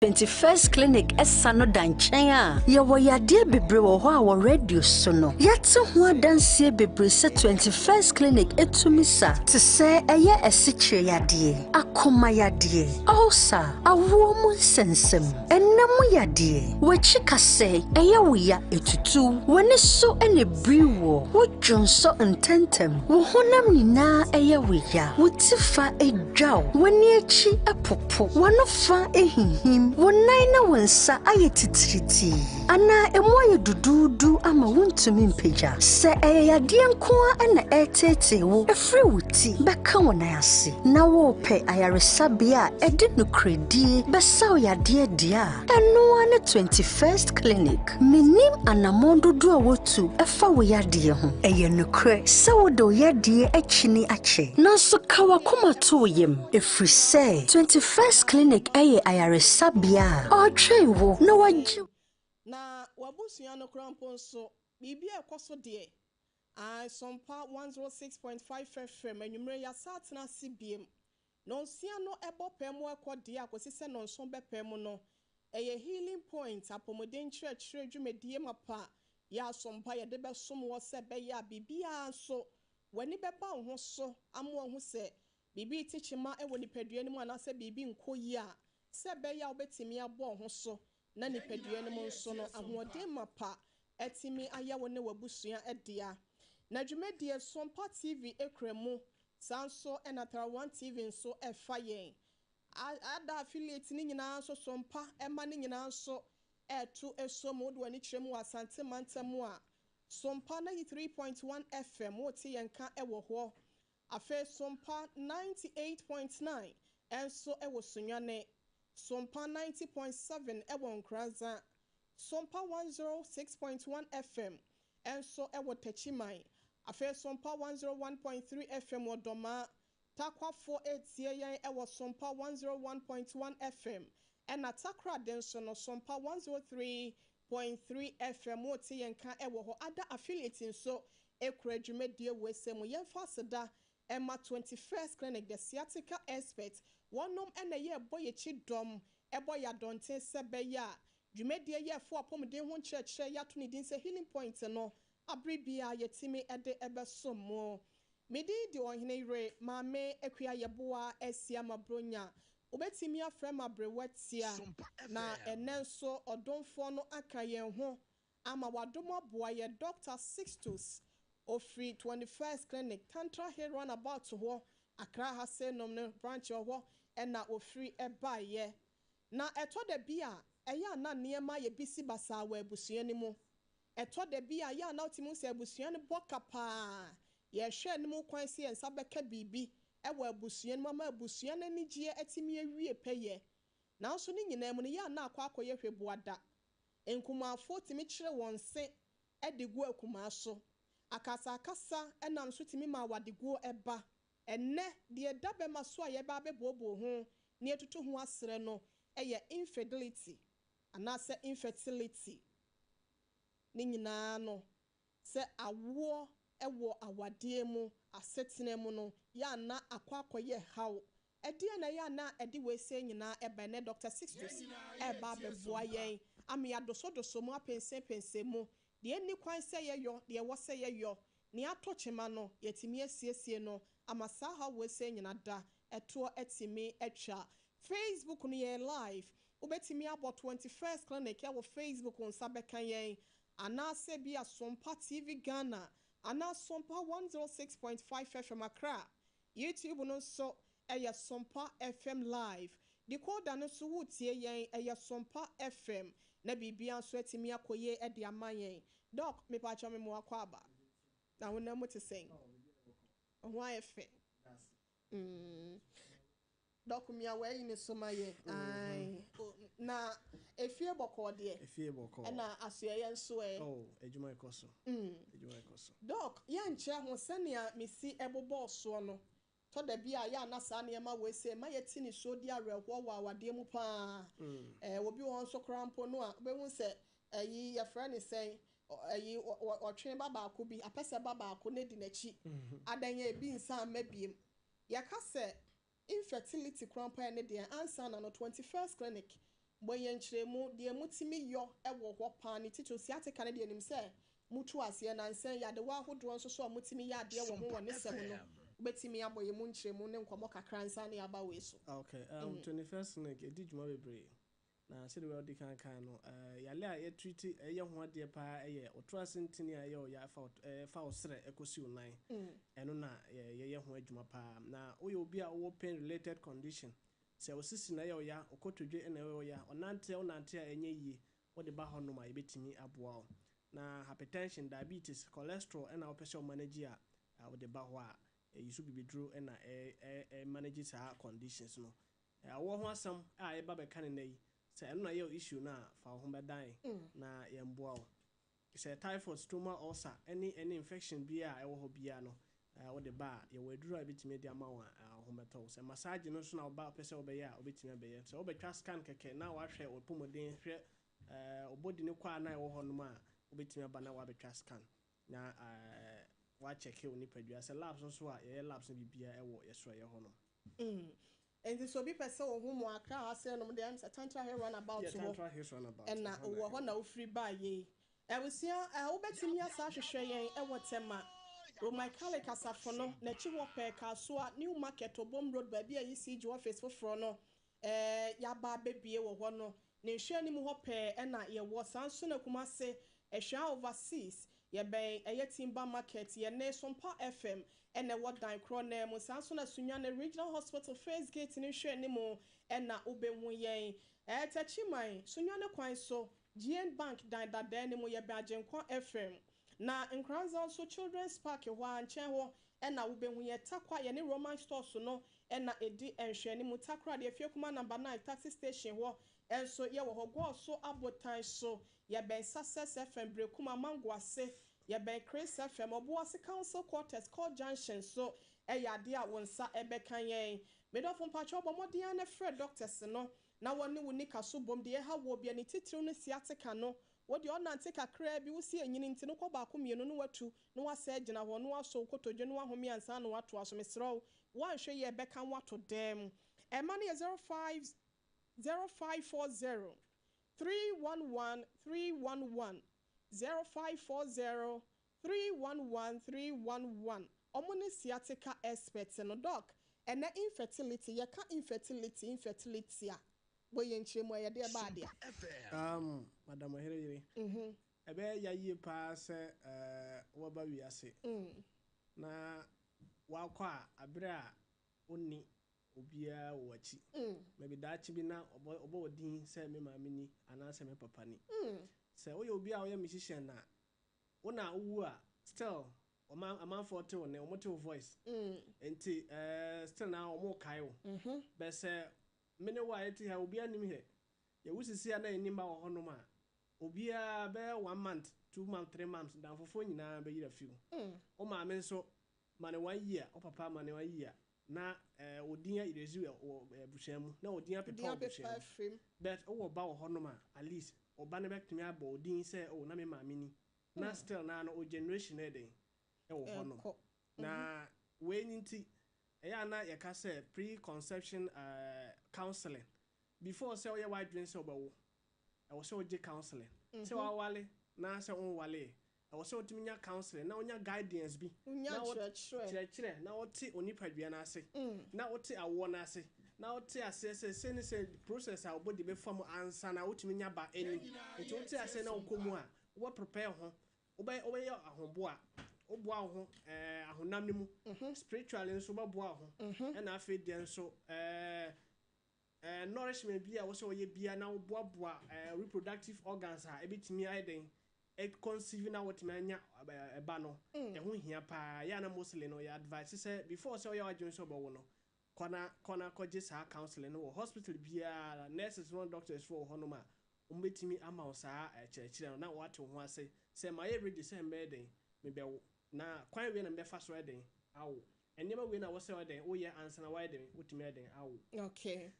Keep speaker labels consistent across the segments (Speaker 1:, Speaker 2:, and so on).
Speaker 1: 21st Clinic ɛsa no da nkyɛn a, yɛwɔ yadeɛ bebree wɔ hɔ a wɔ radio so no yɛate ho adanseɛ bebree sɛ 21st Clinic ɛtumi sa, te sɛ ɛyɛ ɛsikyire yadeɛ, akoma yadeɛ, ulcer, awoɔ mu nsɛnsɛm, ɛnam mu yadeɛ, w'akyi kasɛe ɛyɛ wo ya etutu, w'ani so ɛna ebiri wɔ, wodwo nsɔ ntɛntɛm, wo honam nyinaa ɛyɛ wo ya, wo ti fa edwaw, w'ani akyi ɛpopo, w'ano fa ehinhim, wo nan na wo nsa ayɛ titiritii anaa emu ayɛ duduudu ama wontumi mpagya. Sɛ ɛyɛ yadeɛ nko a ɛna ɛreteetee wo ɛfiri wo ti bɛka wo nan ase na wɔrepɛ ayaresabea a ɛde nokoredie bɛsaw yadeɛ deɛ a, ɛno ara ne 21st Clinic. Menim anammɔn dodoɔ a wotu ɛfa wo yadeɛ ho. Ɛyɛ nokorɛ sɛ wode wo yadeɛ akyini akyɛ, nanso ka w'akoma to wo yam, ɛfiri sɛ 21st Clinic ɛyɛ ayaresabea a ɔretwɛn wo na wagye
Speaker 2: Na wabusua no koraa mpo nso, biribi a ɛkɔ so deɛ, Asompa 106.5 FM anwummerɛ yɛasa atena ase biem. Nonsia no ɛbɔ pɛɛ mu ɛkɔ deɛ akɔsi sɛ nonson bɛpɛɛ mu no, ɛyɛ Healing Point apɔmuden nkyerɛkyerɛ dwumadie mapa yɛ Asompa yɛde bɛsom wɔ sɛ ɛbɛyɛ a biribiara nso w'ani bɛba wo ho so ama wahu sɛ biribi te kyima wɔ nipadua no mu anaasɛ biribi nkɔ yie a, sɛ ɛbɛyɛ a wobɛtumi abɔ wo ho so na nipadua no mu nso no ahoɔden mapa ɛtumi ayɛ wo ne w'abusua dea. Na dwumadie Sompa TV ekura mu, saa nso ɛna Tarawan TV nso ɛfa yɛn ada affiliate ne nyinaa nso. Sompa ɛma ne nyinaa nso ɛɛto eso mu. Wode w'ani kyerɛ mu wɔ Asante mantam mu a, Sompa 93.1 FM wote yɛn ka ɛwɔ hɔ. Afei Sompa 98.9 ɛnso ɛwɔ Sunyane, Sompa 90.7 ɛwɔ Nkoranza, Sompa 106.1 FM ɛnso ɛwɔ Tɛkyiman. Afei Sompa 101.3 FM wɔ Dɔmaa. Takwafoɔ etie yɛn ɛwɔ Sompa 101.1 FM, ɛna Takoradi nso no Sompa 103.3 FM wote yɛn ka ɛwɔ hɔ. Ada affiliate nso ekura dwumadie wɔ ese mu. Yɛmfa aseda ɛma 21st Clinic, the sciatica expert. Wɔnom ɛna ɛyɛ ɛbɔ yɛkyi dɔm, ɛbɔ yɛ adɔnten sɛ bɛyɛ a dwumadie yɛ ɛfo apɔmuden ho nkyerɛkyerɛ yɛato ne din sɛ Healing Point no, abere biara yɛtumi ɛde ɛbɛsom mu. Medi di Ɔhene Yere Maame Akua Yɛboa Asia Mabronya. Wobɛtumi afrɛ ma aberewa tia. Na ɛnɛ nso ɔdomfoɔ no aka yɛn ho ama wadom aboa yɛ Dr Sixtus ofiri 21st Clinic, Tantra Hill roundabout hɔ, Accra ha se nom no branch wɔ hɔ ɛna ofiri ɛbaeɛ. Na ɛtɔ da bi a ɛyɛ a na nneɛma yɛ bisi basaa wɔ abusua no mu. Ɛtɔ da bi a yɛ a na wotumi sɛ abusua no bɔ ka paa, yɛhwɛ anim kwan sɛ yɛn nsa bɛka biribi ɛwɔ abusua no mu ama abusua no anigyeɛ atumi awie pɛyɛ. Nanso ne nyinaa mu no, yɛ a na akɔ akɔyɛ hwɛ buada. Nkumafoɔ tumi kyerɛ wɔn se ɛde gu akumaa so, akasakasa ɛnam so tumi ma awadeguo ɛba. Ɛnɛ deɛ ɛda bɛma so a yɛba abɛbooboo ho na yɛtutu ho asrɛ no ɛyɛ infidelity anaasɛ infertility. Ne nyinaa no sɛ awoɔ ɛwɔ awadeɛ mu asetena mu no yɛ ana akɔ akɔyɛ haw. Ɛdeɛ na ɛyɛ ana ɛde wei nyinaa ɛba. Ɛnɛ Dr Sixtus ɛba abɛboa yɛn ama yɛadosodoso mu, apɛnsɛmpɛnsɛm mu deɛ ɛnni kwan sɛ yɛyɔ, deɛ ɛwɔ sɛ yɛyɔ, nea ato kyema no yɛtumi asiesie no ama saa haw wei nyina da ɛtoɔ ɛtumi atwa. Facebook no yɛ live, wobɛtumi abɔ 21st Clinic ɛwɔ Facebook, nsa bɛka yɛn, anaasɛ bi Asompa TV Ghana anaa Sompa 106.5 FM Accra. YouTube no nso ɛyɛ Sompa FM live. Decoder no nso wotie yɛn ɛyɛ Sompa FM na biribia nso atumi akɔ yie ɛde ama yɛn. Doc, mepakyɛ me mu akɔ aba na honam mu te sɛn? Ho ayɛ fɛ. Doc, mia wɔayi ne so ma yɛ. Ae. Na efie bɔkɔɔ deɛ?
Speaker 3: Efie bɔkɔɔ.
Speaker 2: Ɛna asoɛyɛ nso ɛ?
Speaker 3: Oh, adwuma ɛkɔ so. Adwuma ɛkɔ so.
Speaker 2: Doc, yɛnkyerɛ ho sɛnea mesi ɛbobɔɔ soɔ no, tɔ da bi a yɛ ana saa nneɛma wei sɛ ma yɛte ne so di awerɛhoɔ wɔ awadeɛ mu paa. Obi wɔ hɔ nso koraa mpo no a wobɛhu sɛ ɛyi yɛfrɛ ne sɛn, ɛyi ɔtwe ba baako bi apɛsɛ ba baako ne di n'akyi adan yɛ ebi nsa ama biem. Yɛka sɛ infertility koraa mpo, ɛne deɛ ansa na no 21st Clinic. Bɔ yɛn nkyerɛmu deɛ mutumi yɔ ɛwɔ hɔ paa ne titiri sciatica no deɛ nim sɛ mutu aseɛ nansɛn yadewa ahodoɔ nso so a mutumi yɛ adeɛ wɔ ho wɔ ne sɛm no, wobɛtumi abɔ yɛn mu nkyerɛmu ne nkɔmmɔ kakra nsa ne aba wei so.
Speaker 3: Okay, 21st Clinic ɛdi dwuma bebree, na sɛdeɛ wɔde kan kan no, yale a yɛtreat ɛyɛ ho adeɛ paa ɛyɛ ɔto ase ntini a ɛyɛ ɔyɛ ɛfa wo serɛ ɛkɔsi wo nan. Ɛno na yɛyɛ ho adwuma paa. Na woyɛ obi a wowɔ pain related condition, sɛ wo sisi na ɛyɛ ɔya, ɔkotodwe na ɛyɛ ɔya, ɔnante wonante a ɛnyɛ yie, wode ba hɔnom a yɛbɛtumi aboa wo. Na hypertension, diabetes, cholesterol ɛna wopɛ sɛ ɔmanage a, wode ba hɔ a ɛyi so bibiduro ɛna ɛ manage saa conditions no. Awɔ ho asɛm a yɛba bɛka ne nɛ yi sɛ ɛno na yɛ issue no a, fa wo ho bɛdan na yɛmboa wo. Sɛ typhoid, stomach ulcer ɛne infection bi a ɛwɔ hɔ biara no, wode ba a yɛwɔ aduro a yɛbɛtumi de ama wo a wo ho bɛtɔ wo. Sɛ massage no nso na woba pɛ sɛ wobɛyɛ a, wobɛtumi abɛyɛ. Sɛ wobɛtwa scan kɛkɛ na wahwɛ wo pɔmɔden, hwɛ wo ne kɔ a na ɛwɔ hɔ nom a, wobɛtumi aba na wabɛtwa scan na wakyɛke wo nipadua. Sɛ labs nso a, yɛyɛ labs no biribiara ɛwɔ yɛso ɛyɛ hɔ nom.
Speaker 2: Nti sɛ obi pɛ sɛ ohun mu Accra ha sɛ nom deɛ, sɛ Tantra Hill Roundabout hɔ.
Speaker 3: Tantra Hills Roundabout.
Speaker 2: Ɛna wɔ hɔ na wofiri baa yie. Abusua, wobɛtumi asa ahwehwɛ yɛn ɛwɔ Tema, Roman Catholic asafo no n'akyi hɔ pɛɛ, Kasoa New Market, Obom Road, baabi a ECG office foforɔ no yaba abɛbie wɔ hɔ no, ne nhwɛ anim hɔ pɛɛ ɛna yɛwɔ. Saa nso na Kumase, Ɛhwɛ Overseas, yɛbɛn ɛyɛ Timber Market, yɛne Sompa FM ɛna ɛwɔ dan korɔ nan mu. Saa nso na Sunyane, Regional Hospital first gate ne nhwɛ anim ɛna wobɛhu yɛn. Tɛkyiman, Sunyane kwan so, GN Bank dan dadaa no mu, yɛbɛn Agyenkwa FM. Na Nkranza nso, Children's Park hɔ a nkyɛn hɔ ɛna wobɛhu yɛn. Takwa, yɛne Roman Stores no ɛna ɛdi nhwɛ anim. Takora deɛ, fie kuma number 9 taxi station hɔ ɛnso yɛwɔ hɔ. Gɔɔ abotan so, yɛbɛn Success FM. Berekum, Amango ase, yɛbɛn Chris FM. Ɔboase, Council Quarters, Court Junction so ɛyɛ adeɛ a wɔn nsa ɛbɛka yɛn. Medɔfo, mpatwɛ, ɔbɔ mmɔden a frɛ doctors no na wɔne wo nika so bom deɛ ɛha wɔ bia ne titiriw no sciatica no. Wɔde ɔnante kakraa bi, wosi enyini nti no kɔ baako mmienu no watu na wasɛ gyina hɔ na wasɔ kotodwe na wahome ansa na wato aso. Mesrɛw, wɔanhwɛ yɛ ɛbɛka wato dɛm. Ɛma no yɛ 05 0540 311 311, 0540 311 311. Ɔmo ne sciatica expert no. Doc, ɛnɛ infertility, yɛka infertility, infertility a, wɔyɛ nkyerɛmu, ɛyɛ deɛ ba adeɛ?
Speaker 3: Madam Ɔhereyere, ɛbɛyɛ ya yie paa sɛ wɔba wiase na wakɔ a abere a ɔnni obiara wɔ akyi. Maybe daakye bi na ɔbɔ wɔ din sɛ me maame ni anaasɛ me papa ni. Sɛ woyɛ obi a woyɛ musician na wo na wowu a, still ɔma amanfoɔ te wo ne ɔmo te wo voice. Nti still na ɔmo kae wo. Bɛ sɛ me ne wo a yɛte ha, obiara nim hɛ yɛwo sisi a na yɛnim ba wɔ hɔnom a, obiara bɛyɛ one month, 2 months, 3 months, danfofoɔ nyinaa bɛyira fiw. Wo maame nso ma ne one year, wo papa ma ne one year, na odin erase wɔ abusua mu na odin apepa wɔ abusua mu. But wowɔ ba wɔ hɔnom a, at least ɔba no bɛtumi abɔ odin sɛ, "Oh, na me maame ni," na still na no o generation ɛden ɛwɔ hɔnom. Na wei ni nti ɛyɛ ana yɛka sɛ pre-conception counseling. Before sɛ ɔyɛ w'adwene sɛ ɔbɛwo, ɛwɔ sɛ ɔgye counseling sɛ wawale na sɛ ɔnwale. Ɛwɔ sɛ ɔtumi nya counseling na ɔnya guidance bi.
Speaker 2: Na
Speaker 3: kyerɛkyerɛ na ɔte onipadua no ase na ɔte awoɔ no ase na ɔte aseɛ sɛ sɛ ne sɛ process a ɔbɔdi bɛfa mu ansa na wotumi nya ba anim. Nti wote aseɛ na wokɔ mu a, wobɛ prepare ho, wobɛyɛ ahoboa, woboa wo ho ahonam no mu, spiritually nso wobɛboa wo ho. Ɛna afei deɛ nso nourishment bi a wɔsɛ wɔyɛ bia na woboaboa reproductive organs a ebitumi ayɛ den conceive na wɔtumi anya ɛba no. Ɛho hia paa. Yɛ ana mostly no yɛ advice sɛ before sɛ ɔyɛ wadwene sɛ ɔbɛwo no, kɔna kɔna kɔgye saa counseling no wɔ hospital biara. Nurses no, doctors fo wɔ hɔnom a wɔn bɛtumi ama wo saa kyerɛkyerɛ no na wɔate wo ho ase sɛ ma yɛ ready sɛ mbɛyɛ den mebɛwo, na kwan wei na mbɛfa so ɛden awo, nneɛma wei na wɔsɛ ɔden woyɛ ansa na wɔayɛ den wotumi ɛden awo.
Speaker 2: Okay,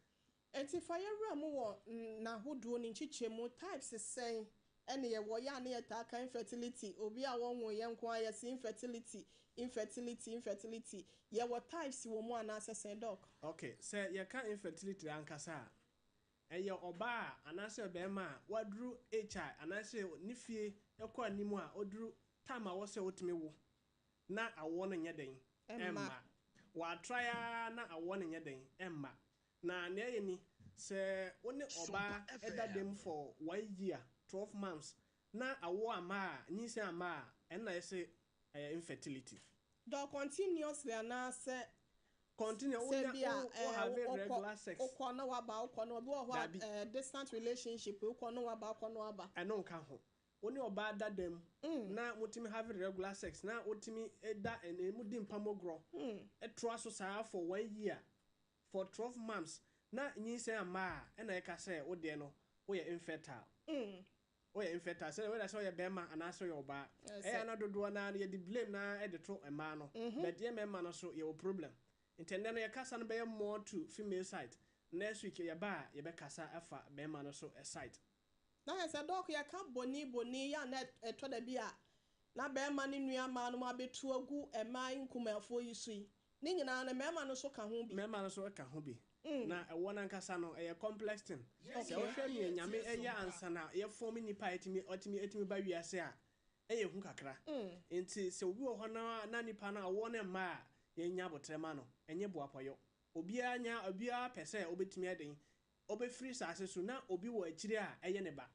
Speaker 2: nti fa yɛwura mu wɔ n'ahodoɔ ne nkyekyɛmu, types sɛn ɛne yɛwɔ? Yɛ a ne yɛtaa ka infertility, obi a wɔnwo yɛn nko a yɛsi infertility, infertility, infertility. Yɛwɔ types wɔ mu anaasɛ sɛn, Doc?
Speaker 3: Okay, sɛ yɛka infertility ankasa a, Ɛyɛ ɔbaa a anaasɛ bɛrima a waduru age a anaasɛ ne fie ɛkɔ anim a ɔduru time a wɔsɛ wotumi wo na awoɔ no nyɛ den
Speaker 2: ɛmma.
Speaker 3: Wɔatry ara na awoɔ no nyɛ den ɛmma. Na nea ɛyɛ ni sɛ wo ne ɔbaa ɛda dɛm for one year, 12 months, na awoɔ ama a, nyinsɛn ama a, ɛnna yɛsɛ ɛyɛ infertility.
Speaker 2: Doc, continuously anaasɛ
Speaker 3: Continue.
Speaker 2: Sɛ
Speaker 3: Wonya
Speaker 2: bi a
Speaker 3: wo have regular sex.
Speaker 2: Wokɔ na waba, wokɔ na obi wɔ hɔ a
Speaker 3: Dabi.
Speaker 2: Distant relationship, wokɔ na waba, wokɔ na waba.
Speaker 3: Ɛno nka ho. Wo ne ɔbaa da dɛm na motumi have regular sex na wotumi da ɛna mu di mpamogorɔ ɛtoa so saa for one year, for 12 months, na nyinsɛn ama a, ɛna ɛka sɛ wo deɛ no woyɛ infertile. Woyɛ infertile sɛ whether sɛ ɔyɛ bɛrima anaasɛ ɔyɛ ɔbaa. Ɛyɛ ana dodoɔ naa no yɛde blame naa ɛde to mmaa no, but yɛ mmarima no so yɛwɔ problem. Nti ɛnɛ no yɛkasa no bɛyɛ more to female side. Next week yɛba a, yɛbɛkasa afa bɛrima no so side.
Speaker 2: Na yɛ sɛ, Doc, yɛka bɔni bɔni yɛ a, na ɛtɔ da bi a na bɛrima ne nua mmaa no mu abɛtu agu mmaa nkumafoɔ yi so yi ne nyinaa no, mmarima no so ka ho bi.
Speaker 3: Mmarima no so ka ho bi. Na ɛwɔ nankasa no ɛyɛ complex thing. Sɛ wohwɛ nea Nyame ɛyɛ ansa na yɛfɔm nipa a ɛtumi ɔtumi ɛtumi ba wiase a, ɛyɛ hu kakra. Nti sɛ obi wɔ hɔ na nipa no awoɔ ne mma a, yɛnya abotire ma no. Ɛnyɛ boapɔyɔ. Obiara nya, obiara pɛ sɛ obɛtumi ɛden ɔbɛfiri saase so na obi wɔ akyire a ɛyɛ ne ba.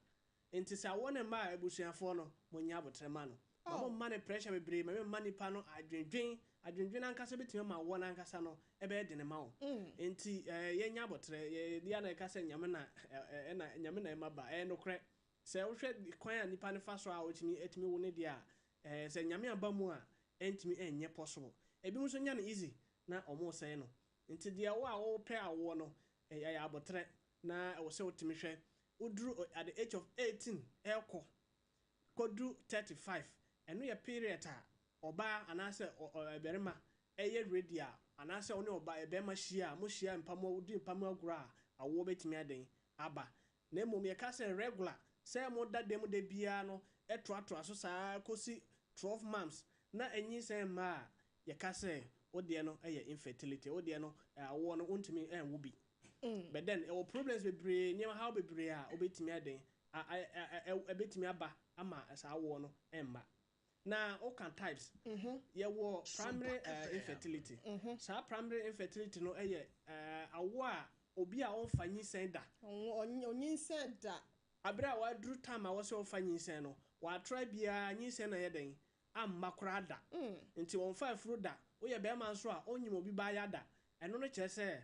Speaker 3: Nti sɛ awoɔ ne mma a, abusuafoɔ no monya abotire ma no ma. Mo mma ne pressure bebree ma mma nipa no adwendwen. Adwendwen ankasa bɛtumi ama awoɔ no ankasa no ɛbɛyɛ dene ma wo. Nti yɛnya abotire. Yɛ na ɛka sɛ Nyame na ɛna Nyame na ɛma ba. Ɛyɛ nokorɛ sɛ wohwɛ kwan a nipa no fa so a ɔtumi ɛtumi wo ne deɛ a, sɛ Nyame aba mu a, ɛntumi ɛnyɛ possible. Ebi nso nya no easy na ɔmo sɛe no. Nti deɛ wo a wɔpɛ awoɔ no, ɛyɛ abotire na ɛwɔ sɛ wotumi hwɛ woduru at the age of 18 ɛkɔ kɔduru 35. Ɛno yɛ period a ɔbaa anaasɛ ɔbarima ɛyɛ ready a, anaasɛ ɔne ɔbaa bɛrima hyia a, mo hyia mpamu di mpamu agorɔ a, awoɔ bɛtumi aden aba. Na mmom yɛka sɛ regular sɛ mo da dɛm da biara no ɛtoatoa so saa kɔsi 12 months na ɛnyinsɛn mmaa a, yɛka sɛ wodeɛ no ɛyɛ infertility. Wodeɛ no awoɔ no wontumi ɛnwo bi. But then ɛwɔ problems bebree, nneɛma haw bebree a wobɛtumi aden ɛbɛtumi aba ama saa awoɔ no ɛmma. Na woka types, yɛwɔ primary infertility. Saa primary infertility no ɛyɛ awoɔ a obi a ɔmfa nyinsɛn da.
Speaker 2: Ɔnyinsɛn da.
Speaker 3: Abere a waduru time a wɔsɛ ɔfa nyinsɛn no, watra biara nyinsɛn na yɛ den amma koraa da. Nti wɔmfa afuro da. Woyɛ bɛrima nso a ɔnyim obi baayɛ da, ɛno no kyerɛ sɛ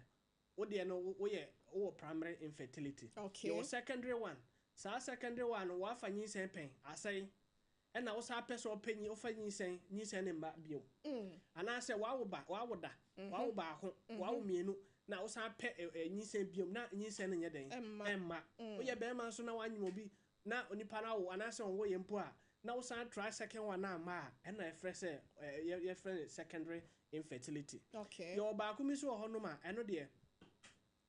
Speaker 3: wodeɛ no woyɛ wowɔ primary infertility. Yɛwɔ secondary one. Saa secondary one no, wafa nyinsɛn pɛn asɛe, ɛna wosan pɛ sɛ ɔpɛ nyi wofa nyinsɛn, nyinsɛn ne mba bio, anaasɛ wawo ba, wawo da, wawo baako, wawo mmienu, na wosan pɛ ɛ ɛ nyinsɛn bio na nyinsɛn no nyɛ dɛn?
Speaker 2: Ɛmma.
Speaker 3: Ɛmma. Woyɛ bɛrima nso na wanyim obi na onipa no awo anaasɛ ɔnwo yɛ mpo a, na wosan try second one na amma a, ɛna yɛfrɛ sɛ yɛfrɛ no secondary infertility. Yɛwɔ baako bi nso wɔ hɔnom a, ɛno deɛ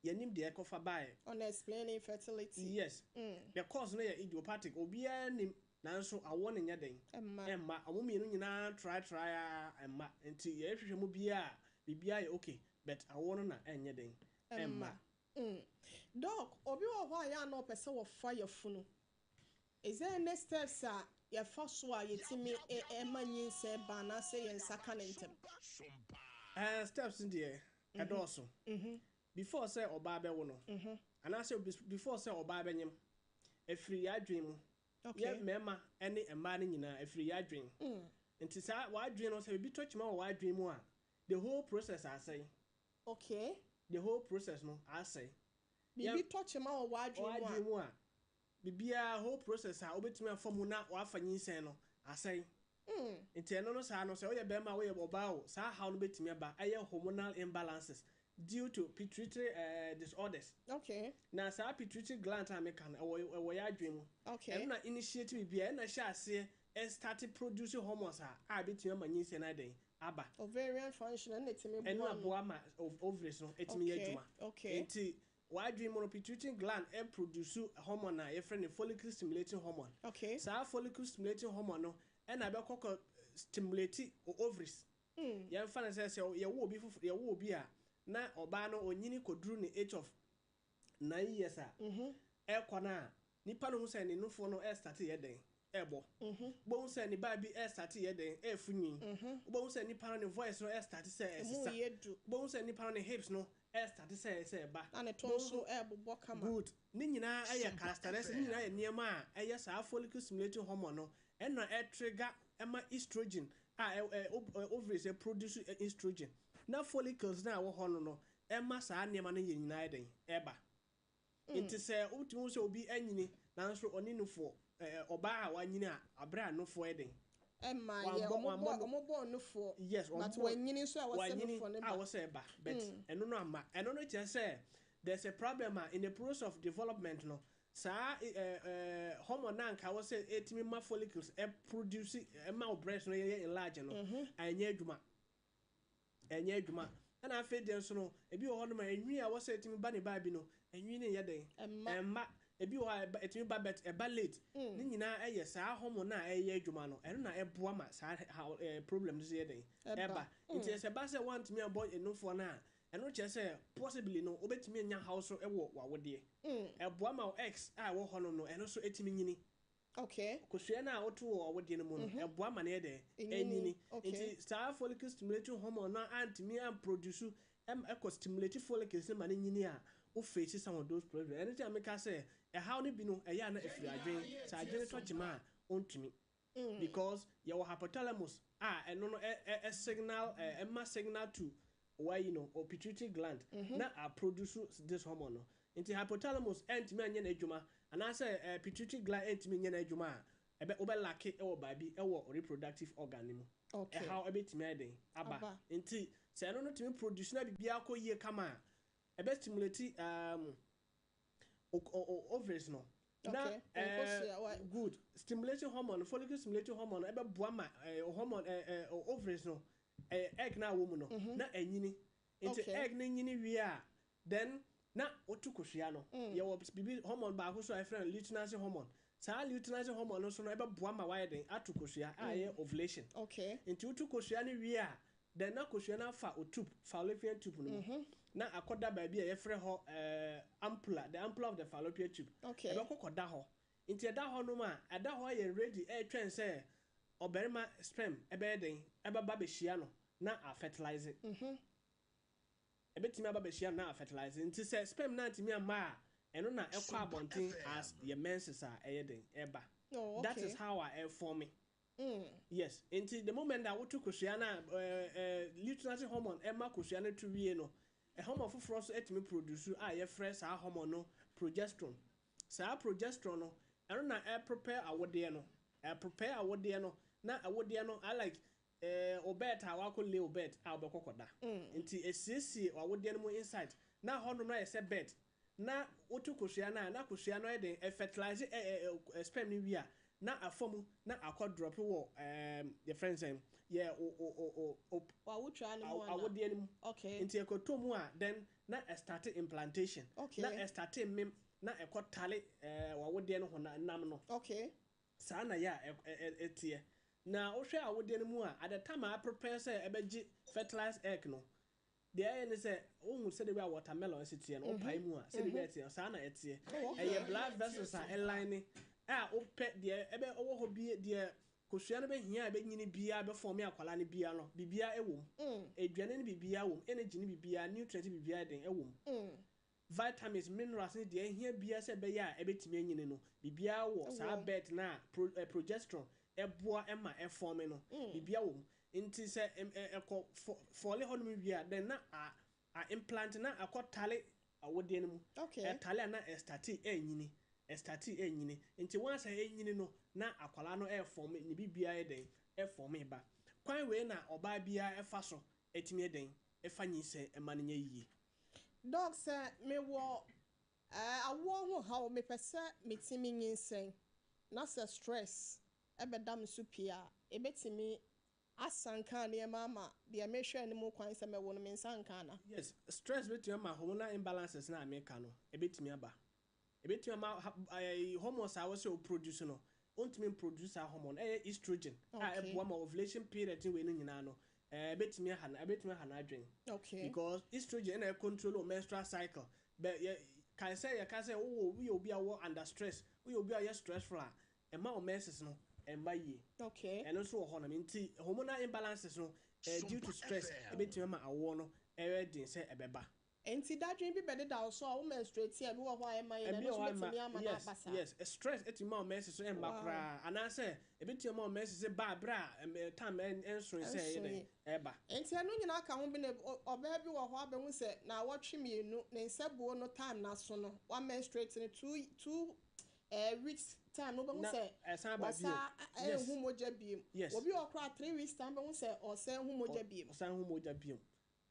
Speaker 3: yɛnim deɛ ɛkɔfa baeɛ.
Speaker 2: Unexplained infertility.
Speaker 3: Yes. The cause no yɛ idiopathic, obiara nim, nanso awoɔ no nyɛ den.
Speaker 2: Ɛmma.
Speaker 3: Ɛmma. Ɔmo mmienu nyinaa try try a, ɛmma. Nti yɛhwehwɛ mu biara, biribiara yɛ okay, but awoɔ no na ɛnyɛ den, ɛmma.
Speaker 2: Doc, obi wɔ hɔ a yɛ a na ɔpɛ sɛ wɔfa yafunu. Is there any steps a yɛfa so a yɛtumi ɛma nyinsɛn ba anaasɛ yɛn nsa ka ne ntɛm?
Speaker 3: Steps no deɛ ɛdɔɔso. Before sɛ ɔbaa bɛwo no anaasɛ before sɛ ɔbaa bɛnyem, ɛfiri yɛ adwene mu. Yɛ mmarima ne mmaa no nyinaa, ɛfiri yɛ adwene. Nti saa w'adwene no, sɛ biribi tɔ kyima wɔ w'adwene mu a, the whole process asɛe. The whole process no asɛe.
Speaker 2: Biribi tɔ kyima wɔ w'adwene mu a,
Speaker 3: w'adwene mu a, biribiara, whole process a wobɛtumi afa mu na wafa nyinsɛn no asɛe. Nti ɛno no saa no, sɛ woyɛ bɛrima a, woyɛ ɔbaa o, saa haw no bɛtumi aba. Ɛyɛ hormonal imbalances due to pituitary disorders. Na saa pituitary gland a meka no, ɛwɔ yɛ adwene mu. Ɛno na initiate biribiara, ɛna hyɛ aseɛ ɛstart produce hormones a ɛbɛtumi ama nyinsɛn no ayɛ aba.
Speaker 2: Ovarian function ɛna ɛtumi
Speaker 3: ɛno
Speaker 2: boa no.
Speaker 3: Aboa ma ovaries no ɛtumi yɛ adwuma. Nti w'adwene mu no, pituitary gland ɛproduce hormone a yɛfrɛ no follicle stimulating hormone. Saa follicle stimulating hormone no ɛna ɛbɛkɔ kɔ stimulate ovaries. Yɛmfa no sɛ yɛwo obi foforɔ, yɛwo obi a, na ɔbaa no onyini kɔduru ne age of 9 years a ɛkɔ no a, nipa no ho sɛ ne nufoɔ no ɛstart yɛ den ɛbɔ. Wobɛhu sɛ ne baa bi ɛstart yɛ den ɛɛfu nwi. Wobɛhu sɛ nipa no ne voice no ɛstart sɛ
Speaker 2: Emu
Speaker 3: ɛsesa.
Speaker 2: yɛ du.
Speaker 3: Wobɛhu sɛ nipa no ne hips no ɛstart sɛ ɛba.
Speaker 2: Na ne to nso ɛɛbobɔ kama.
Speaker 3: Good. Ne nyinaa ɛyɛ
Speaker 4: Sompa
Speaker 3: characteristic.
Speaker 4: FM.
Speaker 3: Ne nyinaa yɛ nneɛma a ɛyɛ saa follicle stimulating hormone no ɛna ɛtrigger ɛma estrogen a ɛ ɛ ovaries produce estrogen na follicles na ɛwɔ hɔ no ɛma saa nneɛma no yɛ nyinaa yɛ den ɛba. Nti sɛ wotumi hu sɛ obi anyini nanso ɔne nufoɔ, ɔbaa a wanyini a abere a nufoɔ yɛ den
Speaker 2: Ɛma yɛ
Speaker 3: Wambɔ
Speaker 2: ɔmo bɔ ɔmo bɔ nufoɔ. But
Speaker 3: wɔmbɔ
Speaker 2: wanyini nso a wɔsɛ
Speaker 3: wanyini
Speaker 2: nufoɔ ne
Speaker 3: a
Speaker 2: ba.
Speaker 3: wɔsɛ ɛba, but ɛno no ama ɛno no kyerɛ sɛ there's a problem a in the process of development no, saa ɛɛ ɛɛ hormone na nka wɔsɛ etimi ma follicles ɛproduce ɛma wo breast no yɛ enlarge no ɛnyɛ adwuma, ɛnyɛ adwuma. Ɛna afei deɛ nso no, ebi wɔ hɔnom a enwi a wɔsɛ etimi ba ne baa bi no, enwi ne yɛ den
Speaker 2: Ɛmma.
Speaker 3: Ɛmma. Ebi wɔ hɔ a ɛtumi ba, but ɛba late. Ne nyinaa ɛyɛ saa hormone a ɛyɛ adwuma no, ɛno na ɛboa ma saa ha problem no so yɛ den
Speaker 2: Ɛba.
Speaker 3: ɛba. Nti ɛsɛ ba sɛ wantumi abɔ enufoɔ no a, ɛno kyerɛ sɛ possibly no wobɛtumi anya haw so ɛwɔ w'awodeɛ. Ɛboa ma wo eggs a ɛwɔ hɔ no, ɛno nso ɛtumi nyini. Kosua no a woto wɔ awodeɛ no mu no, ɛboa ma no yɛ dɛ
Speaker 2: Ɛnyini.
Speaker 3: ɛnyini. Nti saa follicle stimulating hormone no antumi amproduce ɛkɔ stimulate follicles no ma no nyini a, wo face some of those problems. Ɛno nti a meka sɛ ɛhaw no bi no ɛyɛ a na ɛfiri adwene. Sɛ adwene tɔ kyema a, ɔntumi, because yɛwɔ hypothalamus a ɛno no ɛ ɛ ɛ signal ɛma signal to wayi no or pituitary gland na a produce this hormone no. Nti hypothalamus ɛntumi anyɛ n'adwuma anaasɛ pituitary gland ɛntumi nyɛ n'adwuma a, ɛbɛ wobɛlack ɛwɔ baabi ɛwɔ reproductive organ no mu. Ɛhaw ɛbɛtumi ayɛ den aba.
Speaker 2: Aba.
Speaker 3: Nti sɛ ɛno no tumi produce na biribiara kɔ yie kama a, ɛbɛ stimulate ovaries no na
Speaker 2: Nkosua,
Speaker 3: good stimulating hormone, follicle stimulating hormone ɛbɛboa ma hormone ovaries no egg na awɔ mu no na ɛnyini. Nti egg no nyini wie a, then na wotu kosua no. Yɛwɔ biribi hormone baako so a yɛfrɛ no luteinizing hormone. Saa luteinizing hormone no so no ɛbɛboa ma wayɛ den ato kosua a ɛyɛ ovulation. Nti wotu kosua no wie a, then na kosua no afa o tube, fallopian tube no mu, na akɔda baabi a yɛfrɛ hɔ ampulla, the ampulla of the fallopian tube. Ɛbɛkɔ kɔda hɔ. Nti ɛda hɔ nom a, ɛda hɔ yɛ ready ɛretwɛn sɛ ɔbarima sperm ɛbɛyɛ den ɛbɛba bɛhyia no na afertilize. Ɛbɛtumi aba bɛhyia no na afertilize. Nti sɛ sperm na ntumi amma a, ɛno na ɛkɔ
Speaker 4: Super
Speaker 3: abɔnten
Speaker 4: FM.
Speaker 3: as yɛ menses a ɛyɛ den ɛba. That is how a ɛform. Yes, nti the moment a wotu kosua na ɛɛ ɛɛ luteinizing hormone ɛma kosua no to wie no, hormone foforɔ nso ɛtumi produce a yɛfrɛ saa hormone no progesterone. Saa progesterone no, ɛno na ɛprepare awodeɛ no, ɛprepare awodeɛ no na awodeɛ no I like obet a wakɔ lay obet a wɔbɛkɔ kɔda. Nti esiesie awodeɛ no mu inside na hɔnom na yɛ sɛ bed na wotu kosua no a, na kosua no yɛ den ɛfertilize ɛ ɛ ɛ sperm no wie a, na afɔ mu na akɔ drop wɔ yɛfrɛ no sɛn yɛ o
Speaker 2: Wawotwa no mu ana?
Speaker 3: Awodeɛ no mu. Nti ɛkɔtɔ mu a, then na ɛstart implantation. Na ɛstart mem na ɛkɔ tale wawodeɛ no ho na nam no. Saa na yɛ a ɛteɛ. Na wohwɛ awodeɛ no mu a, at the time a prepare sɛ ɛbɛgye fertilized egg no, deɛ ɛyɛ ne sɛ wohu sɛdeɛ bi a watermelon si teɛ no, wopae mu a, sɛdeɛ bi a ɛteɛ saa na ɛteɛ.
Speaker 2: Oh, okay.
Speaker 3: Ɛyɛ blood vessels a ɛline a wopɛ deɛ ɛbɛ ɔwɔ hɔ bi, deɛ kosua no bɛhia a ɛbɛnyini biara bɛform akwalaa no biara no, biribiara ɛwɔ mu. Aduane no biribiara wɔ mu, energy no biribiara, nutrient biribiara den ɛwɔ mu. Vitamins, minerals ne deɛ ɛhia biara sɛ ɛbɛyɛ a ɛbɛtumi anyini no, biribiara wɔ saa
Speaker 2: Ɛwɔ.
Speaker 3: bed na progesterone ɛboa ɛma ɛform no. Biribiara wɔ mu. Nti sɛ ɛkɔ fall hɔ nom wie a, then na a implant na akɔ tale awodeɛ no mu. Ɛtale a, na ɛstart ɛnyini, ɛstart ɛnyini. Nti wɔn asɛ ɛnyini no na akwalaa no ɛform ne biribiara yɛ den ɛform ba. Kwan wei na ɔbaa biara ɛfa so ɛtumi yɛ den ɛfa nyinsɛn ɛma no nyɛ yie.
Speaker 2: Doc, sɛ mewɔ awoɔ ho haw, mepɛ sɛ metumi nyinsɛn na sɛ stress ɛbɛda me so pii a, ɛbɛtumi asanka nneɛma ama deɛ mehwɛ no mu kwan sɛ mɛwo no me nsa nka ana?
Speaker 3: Yes, stress bɛtumi ama hormonal imbalances na ameka no ɛbɛtumi aba. Ɛbɛtumi ama hormones a wɔsɛ o produce no, ɔntumi produce saa hormone, ɛyɛ estrogen a ɛboa ma ovulation period ne wei no nyinaa no, ɛbɛtumi aha n'adwene. Because estrogen ɛna ɛcontrol o menstrual cycle bɛ yɛ. Kae sɛ yɛka sɛ wowɔ, woyɛ obi a wɔ under stress, woyɛ obi a ɔyɛ stressful a, ɛma wo menses no ɛmba yie. Ɛno nso wɔ hɔ nom. Nti hormonal imbalances no due to stress ɛbɛtumi ama awoɔ no ɛyɛ den sɛ ɛbɛba.
Speaker 2: Nti dadwen bi bɛdeda wo so a, wo menstruate a, ebi wɔ hɔ a ɛma yɛ na
Speaker 3: Ɛbi
Speaker 2: ɛno
Speaker 3: wɔ
Speaker 2: nso
Speaker 3: hɔ a
Speaker 2: bɛtumi
Speaker 3: ɛma
Speaker 2: ama no aba saa?
Speaker 3: Yes, stress ɛtumi ma wo menses so ɛmba koraa, anaasɛ ɛbɛtumi ama wo menses ba abere a time ɛnso sɛ ɛyɛ dɛn ɛba.
Speaker 2: Nti ɛno nyinaa ka ho bi na ɔbaa bi wɔ hɔ abɛhu sɛ na awɔtwe 2 ne nsa buo no, time na so no wa menstruate no 2 weeks time no, wobɛhu
Speaker 3: Na
Speaker 2: sɛ
Speaker 3: ɛsan ba bio.
Speaker 2: wɔsa ɛnhu mogya biem. Obi wɔ koraa, 3 weeks time, bɛhu sɛ ɔsɛn hu mogya biem.
Speaker 3: Ɔsan hu mogya biem,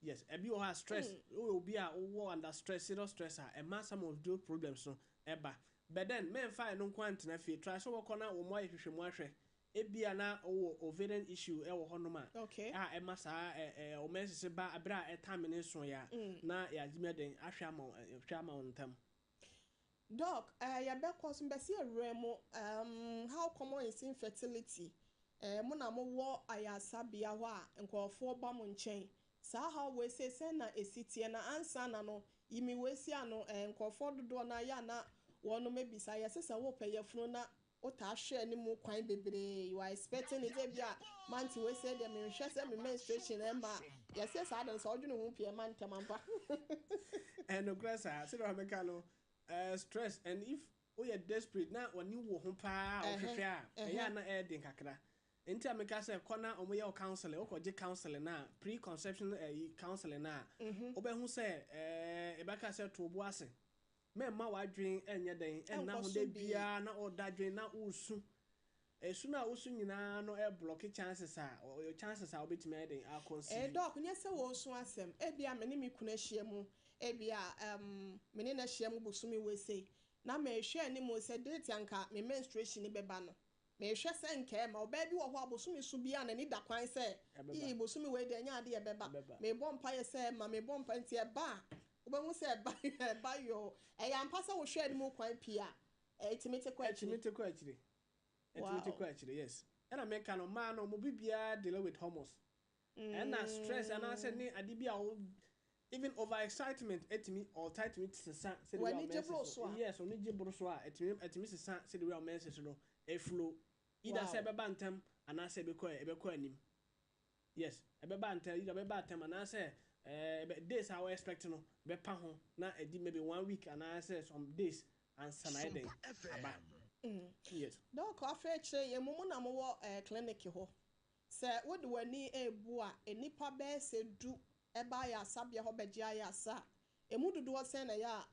Speaker 3: yes. Ɛbi wɔ hɔ a stress, woyɛ obi a wowɔ under stress, serious stress a, ɛma some of those problems no ɛba. But then mɛmfa ɛno nko antena fie. Try sɛ wɔkɔ na wɔn ayɛ hwehwɛ mu ahwɛ, ebia na wowɔ ovarian issue ɛwɔ hɔnom a a ɛma saa ɛ ɛ ɔmo ɛsese ba abere a ɛtame ne so yɛ a, na yɛagyimi ɛdɛn ahwɛ ama wo, hwɛ ama wo ntɛm.
Speaker 2: Doc, yɛbɛkɔ so mbɛsi awura mu. How common is infertility? Mo na mowɔ ayaresabea hɔ a nkurɔfoɔ ba mo nkyɛn saa, how wei sɛ sɛn na esi teɛ? Na ansa na no yimi wei si ano, nkurɔfoɔ dodoɔ na ayɛ a na wɔn ebisa yɛsɛ sɛ wopɛ yɛfunu na wotaa hwɛ anim kwan bebree, you are expecting it, ebi a mante wei sɛ deɛ menhwɛ sɛ me menstruation ɛma yɛsɛ saa de no, sɛ ɔdwene ho pii ɛma ntɛm ampa?
Speaker 3: Ɛnokorɛ saa, sɛdeɛ wɔmeka no, stress and if woyɛ desperate na wɔne wɔ ho paa a, wohwehwɛ a, ɛyɛ a na ɛyɛ den kakra. Nti a meka sɛ kɔ na ɔmoyɛ wo counseling, wokɔgye counseling na pre-conception counseling na wobɛhu sɛ ɛbɛka sɛ to bo ase, mɛmma w'adwen ɛnyɛ dɛn ɛnna ho
Speaker 2: Ɛnkɔ
Speaker 3: da
Speaker 2: so bii.
Speaker 3: Biara na ɔda dwen na wosu esu no a wosu nyinaa no, ɛblock chances a wobɛtumi ayɛ dɛn aconceive.
Speaker 2: Doc, nyɛ sɛ wɔresu asɛm, ebi a me ne me kunu ahyia mu, ebi a me ne no ahyia mu bosome wei sei na mehwɛ anim sɛ date anka me menstruation bɛba no, mehwɛ sɛ nkɛɛ ma ɔbaa bi wɔ hɔ a bosome so bi a n'ani da kwan sɛ
Speaker 3: Ɛbɛba.
Speaker 2: Ii, bosome wei deɛ, ɛnyɛ adeɛ ɛbɛba.
Speaker 3: Ɛbɛba.
Speaker 2: Mebɔ mpaeɛ sɛ ɛma mebɔ mpa nti ɛba a, wobɛhu sɛ ɛba, ɛba yɔ. Ɛyɛ ampa sɛ wohwɛ anim kwan pii a, ɛtumi te kɔ akyiri?
Speaker 3: Ɛtumi te kɔ akyire, ɛtumi te kɔ akyire, yes. Ɛna meka no, mmaa no mo bibiara deal with hormones, ɛna stress anaasɛ ne ade bi a wo even over excitement ɛtumi ɔta, ɛtumi sesa sɛde
Speaker 2: W'ani
Speaker 3: wei a
Speaker 2: gye
Speaker 3: menses
Speaker 2: boro so a?
Speaker 3: Yes, ɔni gye boro so a, ɛtumi sesa sɛde wei a menses no eflow, either sɛ ɛbɛba ntɛm anaasɛ ɛbɛkɔ anim. Yes, ɛbɛba ntɛm, either ɛbɛba ntɛm anaasɛ days a wɔ expect no bɛpa ho na ɛdi maybe one week anaasɛ some days ansa na ɛdɛn aba, yes.
Speaker 2: Doc, afei kyerɛ yɛn mu, mo na mowɔ clinic hɔ, sɛ wode w'ani ebu a, nnipa bɛyɛ sɛ 10 ɛba ayɛ asabea hɔ bɛgye ayɛ asa a, emu dodoɔ sɛn na ɛyɛ a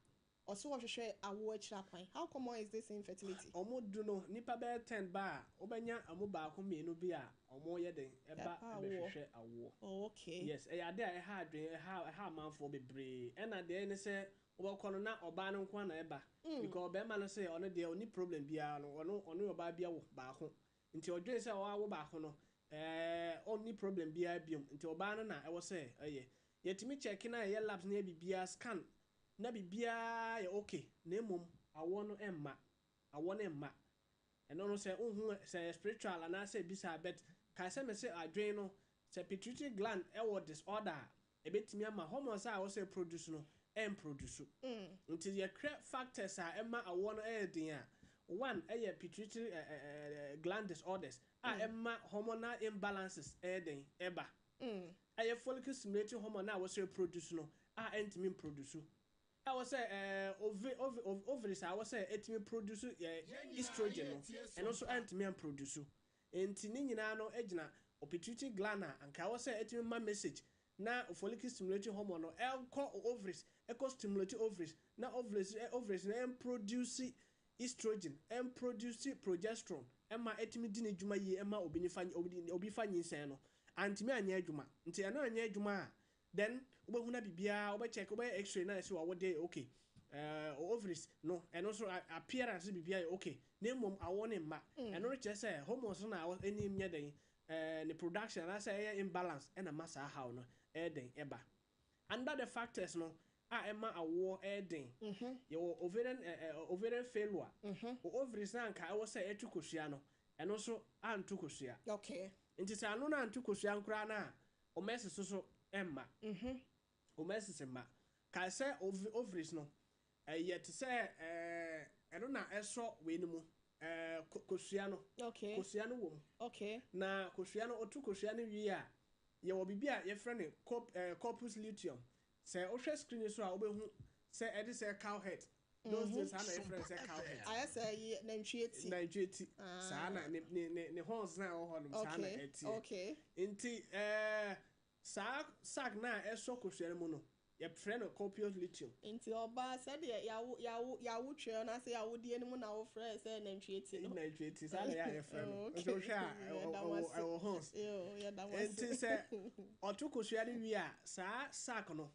Speaker 2: ɔsɛ wɔhwehwɛ awoɔ akyiri akwan? How common is this infertility?
Speaker 3: Ɔmo du no, nipa bɛyɛ 10 ba a, wobɛnya ɔmo baako mmienu bi a ɔmo yɛ den ɛba
Speaker 2: Ɛba awoɔ.
Speaker 3: Ɛbɛhwehwɛ awoɔ. Yes, ɛyɛ ade a ɛha adwene, ɛha amanfoɔ bebree. Ɛna deɛ ne sɛ wobɛkɔ no na ɔbaa no nko ara na ɛba, because ɔbɛrima no sɛ ɔno deɛ ɔni problem biara no, ɔno ɔbaa bi awo baako nti ɔdwene sɛ ɔawo baako no, ɔnni problem biara biom, nti ɔbaa no na ɛwɔ sɛ ɛyɛ yɛtumi check na ɛyɛ labs na yɛ biribiara, scan na biribiara yɛ okay, na mmom awoɔ no ɛmma, awoɔ no ɛmma. Ɛno no sɛ wohu sɛ ɛyɛ spiritual anaasɛ bisa, but kae sɛ me sɛ adwene no sɛ pituitary gland ɛwɔ disorder a, ɛbɛtumi ama hormones a wɔsɛ produce no ɛmproduce. Nti yɛhwɛ factors a ɛma awoɔ no ɛyɛ den a, one ɛyɛ pituitary gland disorders a ɛma hormonal imbalances ɛyɛ den ɛba. Ɛyɛ follicle stimulating hormone a wɔsɛ produce no a ɛntumi produce, ɛwɔ sɛ ovaries a wɔsɛ ɛtumi produce estrogen no, ɛno nso ɛntumi amproduce. Nti ne nyinaa no gyina pituitary gland a anka ɛwɔ sɛ ɛtumi ma message na follicle stimulating hormone no ɛnkɔ ovaries, ɛkɔ stimulate ovaries na ovaries no ɛmproduce estrogen, ɛmproduce progesterone, ɛma ɛtumi di ne dwuma yie, ɛma obi nifa obi fa nyinsɛn no antumi anyɛ adwuma. Nti ɛno anyɛ adwuma a, then wobɛhu na biribiara wobɛcheck, wobɛyɛ X-ray na ɛsɛ wɔde okay, ovaries no ɛno nso appearance biribiara yɛ okay, na mmom awɔ ne mma. Ɛno no kyerɛ sɛ hormones no na anim nyɛ den, ne production anaasɛ ɛyɛ imbalance, ɛna ma saa haw no ɛyɛ den ɛba. Under the factors no a ɛma awoɔ ɛyɛ den, yɛwɔ ovarian failure. O ovaries na anka ɛwɔ sɛ ɛtu kosua no, ɛno nso anto kosua. Nti sɛ ano no anto kosua nkoraa no a, ɔmɛsi so so ɛmma, ɔmɛsi mma. Kae sɛ ovaries no Ɛyɛ te sɛ ɛno na ɛsɔ wei no mu, kosua no. Kosua no wɔ mu. Na kosua no, otu kosua no wie a, yɛwɔ biribi a yɛfrɛ no corpus luteum. Sɛ wohwɛ screen so a, wobɛhu sɛ ɛde sɛ cow head. Those days, saa na yɛfrɛ no sɛ cow head.
Speaker 2: Ayɛ sɛ yi nantwie ti.
Speaker 3: Nantwie ti saa na ne horns na ɛwɔ hɔ nom saa na ɛteɛ. Nti saa sac na ɛsɔ kosua no mu no, yɛfrɛ no corpus luteum.
Speaker 2: Nti ɔbaa, sɛdeɛ yawo twɛ no ase, yawodeɛ no mu na wofrɛ sɛ nantwie ti no.
Speaker 3: Nantwie ti saa na yɛ a yɛfrɛ no.
Speaker 2: Oh,
Speaker 3: nti wohwɛ a,
Speaker 2: Yɛda mo ase.
Speaker 3: ɛwɔ horns.
Speaker 2: Yo, yɛda mo ase.
Speaker 3: Nti sɛ ɔto kosua no wie a, saa sac no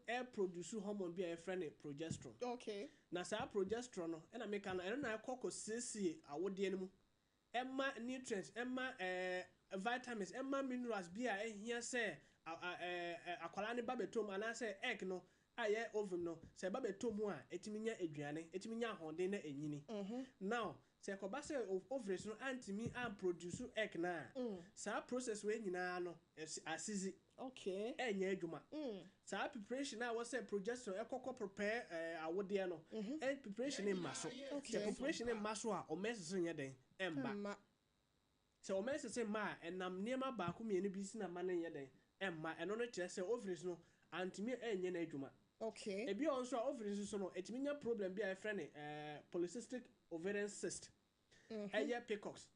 Speaker 3: ɛproduce hormone bi a yɛfrɛ no progesterone. Na saa progesterone no, ɛna meka no, ɛno na ɛkɔ kɔ siesie awodeɛ no mu, ɛma nutrients, ɛma vitamins, ɛma minerals bi a ɛhia sɛ akwadaa no ba bɛtɔ mu, anaasɛ egg no a yɛ ovum no, sɛ ɛba bɛtɔ mu a, ɛtumi nya aduane, ɛtumi nya ahoɔden na ɛnyini. Now sɛ ɛkɔba sɛ ovaries no antumi amproduce egg na saa process wei nyinaa no asizi. Ɛnyɛ adwuma. Saa preparation a wɔsɛ progesterone ɛkɔkɔ prepare awodeɛ no, preparation mma so. Sɛ preparation mma so a, ɔmɛsese nyɛ den ɛmba.
Speaker 2: Mma.
Speaker 3: Sɛ ɔmɛsese mma a, ɛnam nneɛma baako mmienu bi si na ma no nyɛ den ɛmma. Ɛno no kyerɛ sɛ ovaries no antumi ɛnyɛ n'adwuma. Ebi wɔ nso a, ovaries nso no ɛtumi nya problem bi a yɛfrɛ no polycystic ovarian cyst, ɛyɛ PCOS.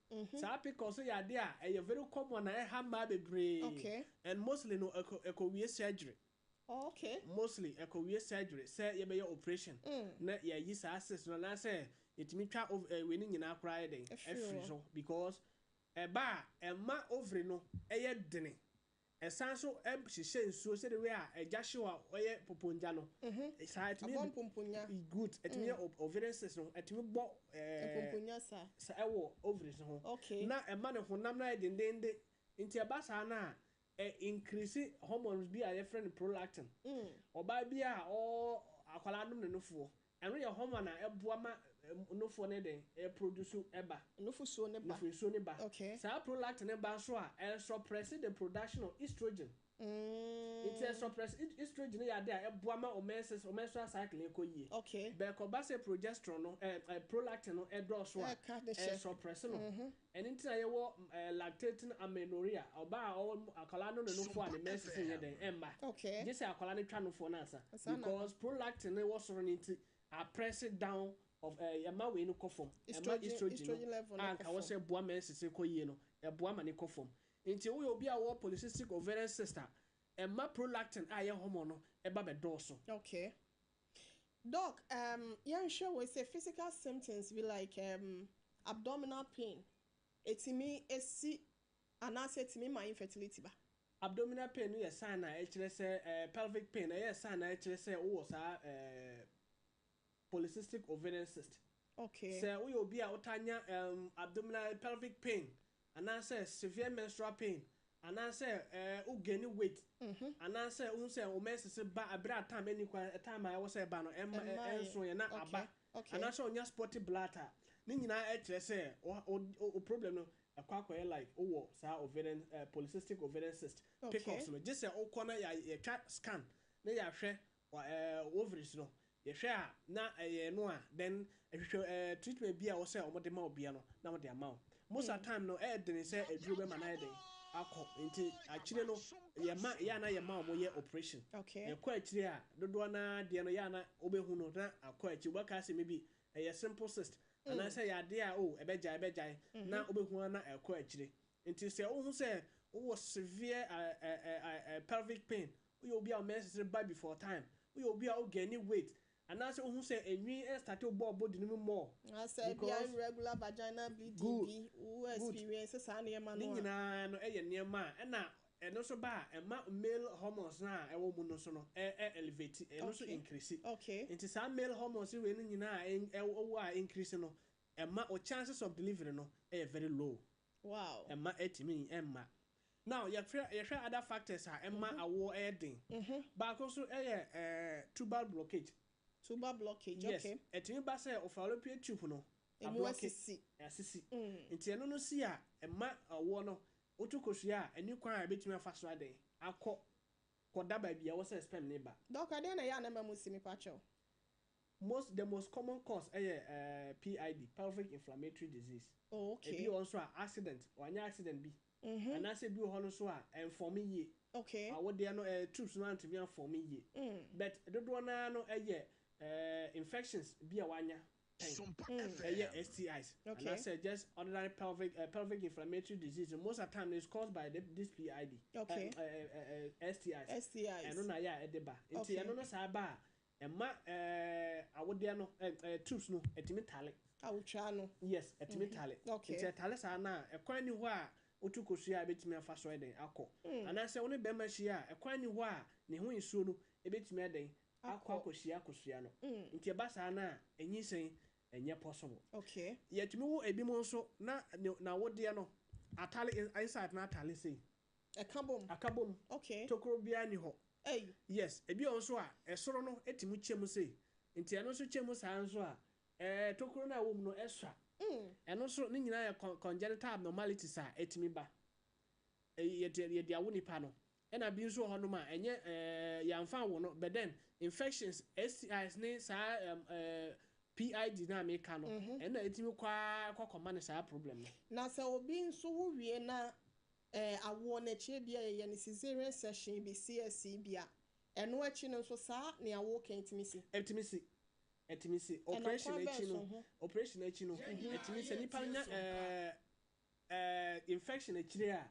Speaker 3: Saa PCOS yɛ adeɛ a ɛyɛ very common na ɛha mmaa bebree. And mostly no, ɛkɔ wie surgery. Mostly ɛkɔwie surgery, sɛ yɛbɛyɛ operation na yɛyi saa cyst no, anaasɛ yɛtumi twa wei no nyinaa koraa yɛ den
Speaker 2: ɛfiri
Speaker 3: ɛfiri
Speaker 2: hɔ.
Speaker 3: so, because ɛba a, ɛma ovary no ɛyɛ dene, ɛsan so ɛhyehyɛ nsuo sɛde wei a ɛgya hyew a ɔyɛ popongya no. Saa ɛtumi
Speaker 2: Abɔ mpomponya.
Speaker 3: Good, ɛtumi yɛ ovarian cyst no, ɛtumi bɔ
Speaker 2: mpomponya saa.
Speaker 3: Sa ɛwɔ ovaries ho. Na ɛma ne honam no ayɛ dendenden. Nti ɛba saa no a, ɛ increase hormones bi a yɛfrɛ no prolactin. Ɔbaa bi a ɔ akwadaa nom ne nofoɔ, ɛno yɛ hormone a ɛboa ma nofoɔ no den ɛproduce ɛba.
Speaker 2: Nufusuo ne ba.
Speaker 3: Nufosuo ne ba. Saa prolactin ne ba so a, ɛsuppress the production of estrogen. Nti ɛsuppress estrogen yɛ ade a ɛboa ma o menses, o menstrual cycle ɛkɔ yie. Bɛɛkɔba sɛ progesterone no ɛ ɛ prolactin no ɛdɔɔso a,
Speaker 2: ɛka de hyɛ.
Speaker 3: ɛsuppress no. Ɛno nti na yɛwɔ lactating amenorrhea, ɔbaa a ɔwɔ akwadaa no ne nofoɔ a ne menses nyɛ den ɛmba. Gye sɛ akwadaa no twa nofoɔ no ansa.
Speaker 2: Ansa na-
Speaker 3: Because prolactin no wɔ soro no nti, apress down of ɛma wei no kɔ fam, ɛma
Speaker 2: estrogen
Speaker 3: estrogen no
Speaker 2: estrogen level no
Speaker 3: a
Speaker 2: kɔ
Speaker 3: nka
Speaker 2: fam.
Speaker 3: wɔ sɛ boa menses kɔ yie no, ɛboa ma ne kɔ fam. Nti woyɛ obi a wɔwɔ polycystic ovarian cyst a, ɛma prolactin a ɛyɛ hormone no ɛba bɛdɔɔso.
Speaker 2: Okay. Doc, yɛnhwɛ wɔ sɛ physical symptoms be like abdominal pain. Etimi esi anaasɛ etimi ma infertility ba?
Speaker 3: Abdominal pain no yɛ sign a ɛkyerɛ sɛ pelvic pain ɛyɛ sign a ɛkyerɛ sɛ wowɔ saa polycystic ovarian cyst. Sɛ woyɛ obi a wota nya abdominal pelvic pain, anaasɛ severe menstrual pain, anaasɛ wo gain weight, anaasɛ wohu sɛ wo menses ba abere a time ani kwan, time a ɛwɔ sɛ ɛba no ɛma
Speaker 2: Ɛmma yɛ.
Speaker 3: ɛnso yɛ na aba, anaasɛ ɔnya spotty blood a, ne nyinaa ɛkyerɛ sɛ wo problem no ɛkɔ akɔyɛ like wowɔ saa ovarian polycystic ovarian cyst. PCOS no, gye sɛ wokɔ na yɛtwa scan na yɛahwɛ ovaries no, yɛhwɛ a na ɛyɛ no a, then ɛhwehwɛ treatment bi a wɔsɛ wɔde ma obia no na wɔde ama wo. Most of the time no, ɛyɛ den sɛ aduro bɛma na yɛ den akɔ. Nti akyire no, yɛma yɛ ana yɛma wɔn yɛ operation. Ɛkɔ akyire a, dodoɔ naa deɛ no yɛ ana wobɛhu no na akɔ akyire. Wobɛka sɛ maybe ɛyɛ simple cyst anaasɛ yɛ adeɛ a o ɛbɛgyae na wobɛhu ana ɛkɔ akyire. Nti sɛ wohu sɛ wowɔ severe pelvic pain, woyɛ obi a wo menses ba before time, woyɛ obi a wo gain weight, anaasɛ wohu sɛ enwi ɛstart bɔ body no mu more.
Speaker 2: Asɛ bia irregular vaginal bleeding
Speaker 3: Good.
Speaker 2: bi wo
Speaker 3: Good.
Speaker 2: experience saa nneɛma
Speaker 3: Ne
Speaker 2: no a.
Speaker 3: nyinaa no ɛyɛ nneɛma a ɛna ɛno nso ba a, ɛma male hormones no a ɛwɔ mu no so no ɛ elevate, ɛno nso increase. Nti saa male hormones wei no nyinaa a ɛwɔ a increase no, ɛma o chances of delivery no ɛyɛ very low. Ɛma ɛtumi ɛmma. Now yɛhwɛ other factors a ɛma awoɔ ɛyɛ den. Baako nso ɛyɛ tubal blockage.
Speaker 2: Tubal blockage.
Speaker 3: Yes. Ɛtumi ba sɛ o fallopian tube no
Speaker 2: emu
Speaker 3: ablock.
Speaker 2: Asisi.
Speaker 3: Asisi. Nti ɛno no si a, ɛma awoɔ no, wotu kosua a, ɛni kwan a ɛbɛtumi afa so aden akɔ kɔda baabi a ɛwɔ sɛ sperm ne ba.
Speaker 2: Doc, adeɛ na ɛyɛ a na ma mu si, mepa kyɛw.
Speaker 3: Most the most common cause ɛyɛ PID, pelvic inflammatory disease. Ebi wɔ nso a accident, wanya accident bi, anaasɛ ebi wɔ hɔ no nso a ɛnform yie. Awodeɛ no, tubes no antumi anform yie. But dodoɔ naa no ɛyɛ infections bi a wanya pɛn, ɛyɛ STIs anaasɛ just ordinary pelvic inflammatory disease. Most of the time it's caused by this PID, STIs.
Speaker 2: STIs.
Speaker 3: Ɛno na yɛ a ɛde ba. Nti ɛno no saa ba a, ɛma awodeɛ no, tubes no ɛtumi tale.
Speaker 2: Awotwa no.
Speaker 3: Yes, ɛtumi tale. Nti ɛtale saa na ɛkwan ni hɔ a wotu kosua a ɛbɛtumi afa so ɛdɛn akɔ, anaasɛ wo ne bɛrima hyia a, ɛkwan ni hɔ a ne ho nsuo no ɛbɛtumi ɛdɛn akɔ akɔhyia kosua no. Nti ɛba saa na ɛnyinsɛn ɛnyɛ possible. Yɛtumi wo ebi mu nso na n'awodeɛ no atale inside na atale sei.
Speaker 2: Ɛka bom.
Speaker 3: Aka bom. Tokuro biara ni hɔ.
Speaker 2: Ɛy.
Speaker 3: Yes, ebi wɔ nso a ɛsoro no etumi kyɛ mu sei. Nti ɛno nso kyɛ mu saa nso a, tokuro no a ɛwɔ mu no ɛsua. Ɛno nso ne nyinaa yɛ congenital abnormalities a ɛtumi ba. Ɛyi yɛde awo nipa no. Ɛna bi nso wɔ hɔnom a ɛnyɛ yɛnfa awo no, but then infections, STIs ne saa PID na meka no, ɛna ɛtumi kɔa kɔkɔma ne saa problem no.
Speaker 2: Na sɛ obi nso wo wie na awoɔ n'akyi bi a yɛyɛ no cesarean section bi, CS bi a, ɛno akyi no nso saa nea awoɔ kan tumi si?
Speaker 3: Ɛtumi si, ɛtumi si.
Speaker 2: Ɛna
Speaker 3: Operation
Speaker 2: kwan bɛn
Speaker 3: akyi
Speaker 2: so
Speaker 3: no
Speaker 2: ho?
Speaker 3: Operation akyi no, ɛtumi sɛ nipa nya infection akyire a,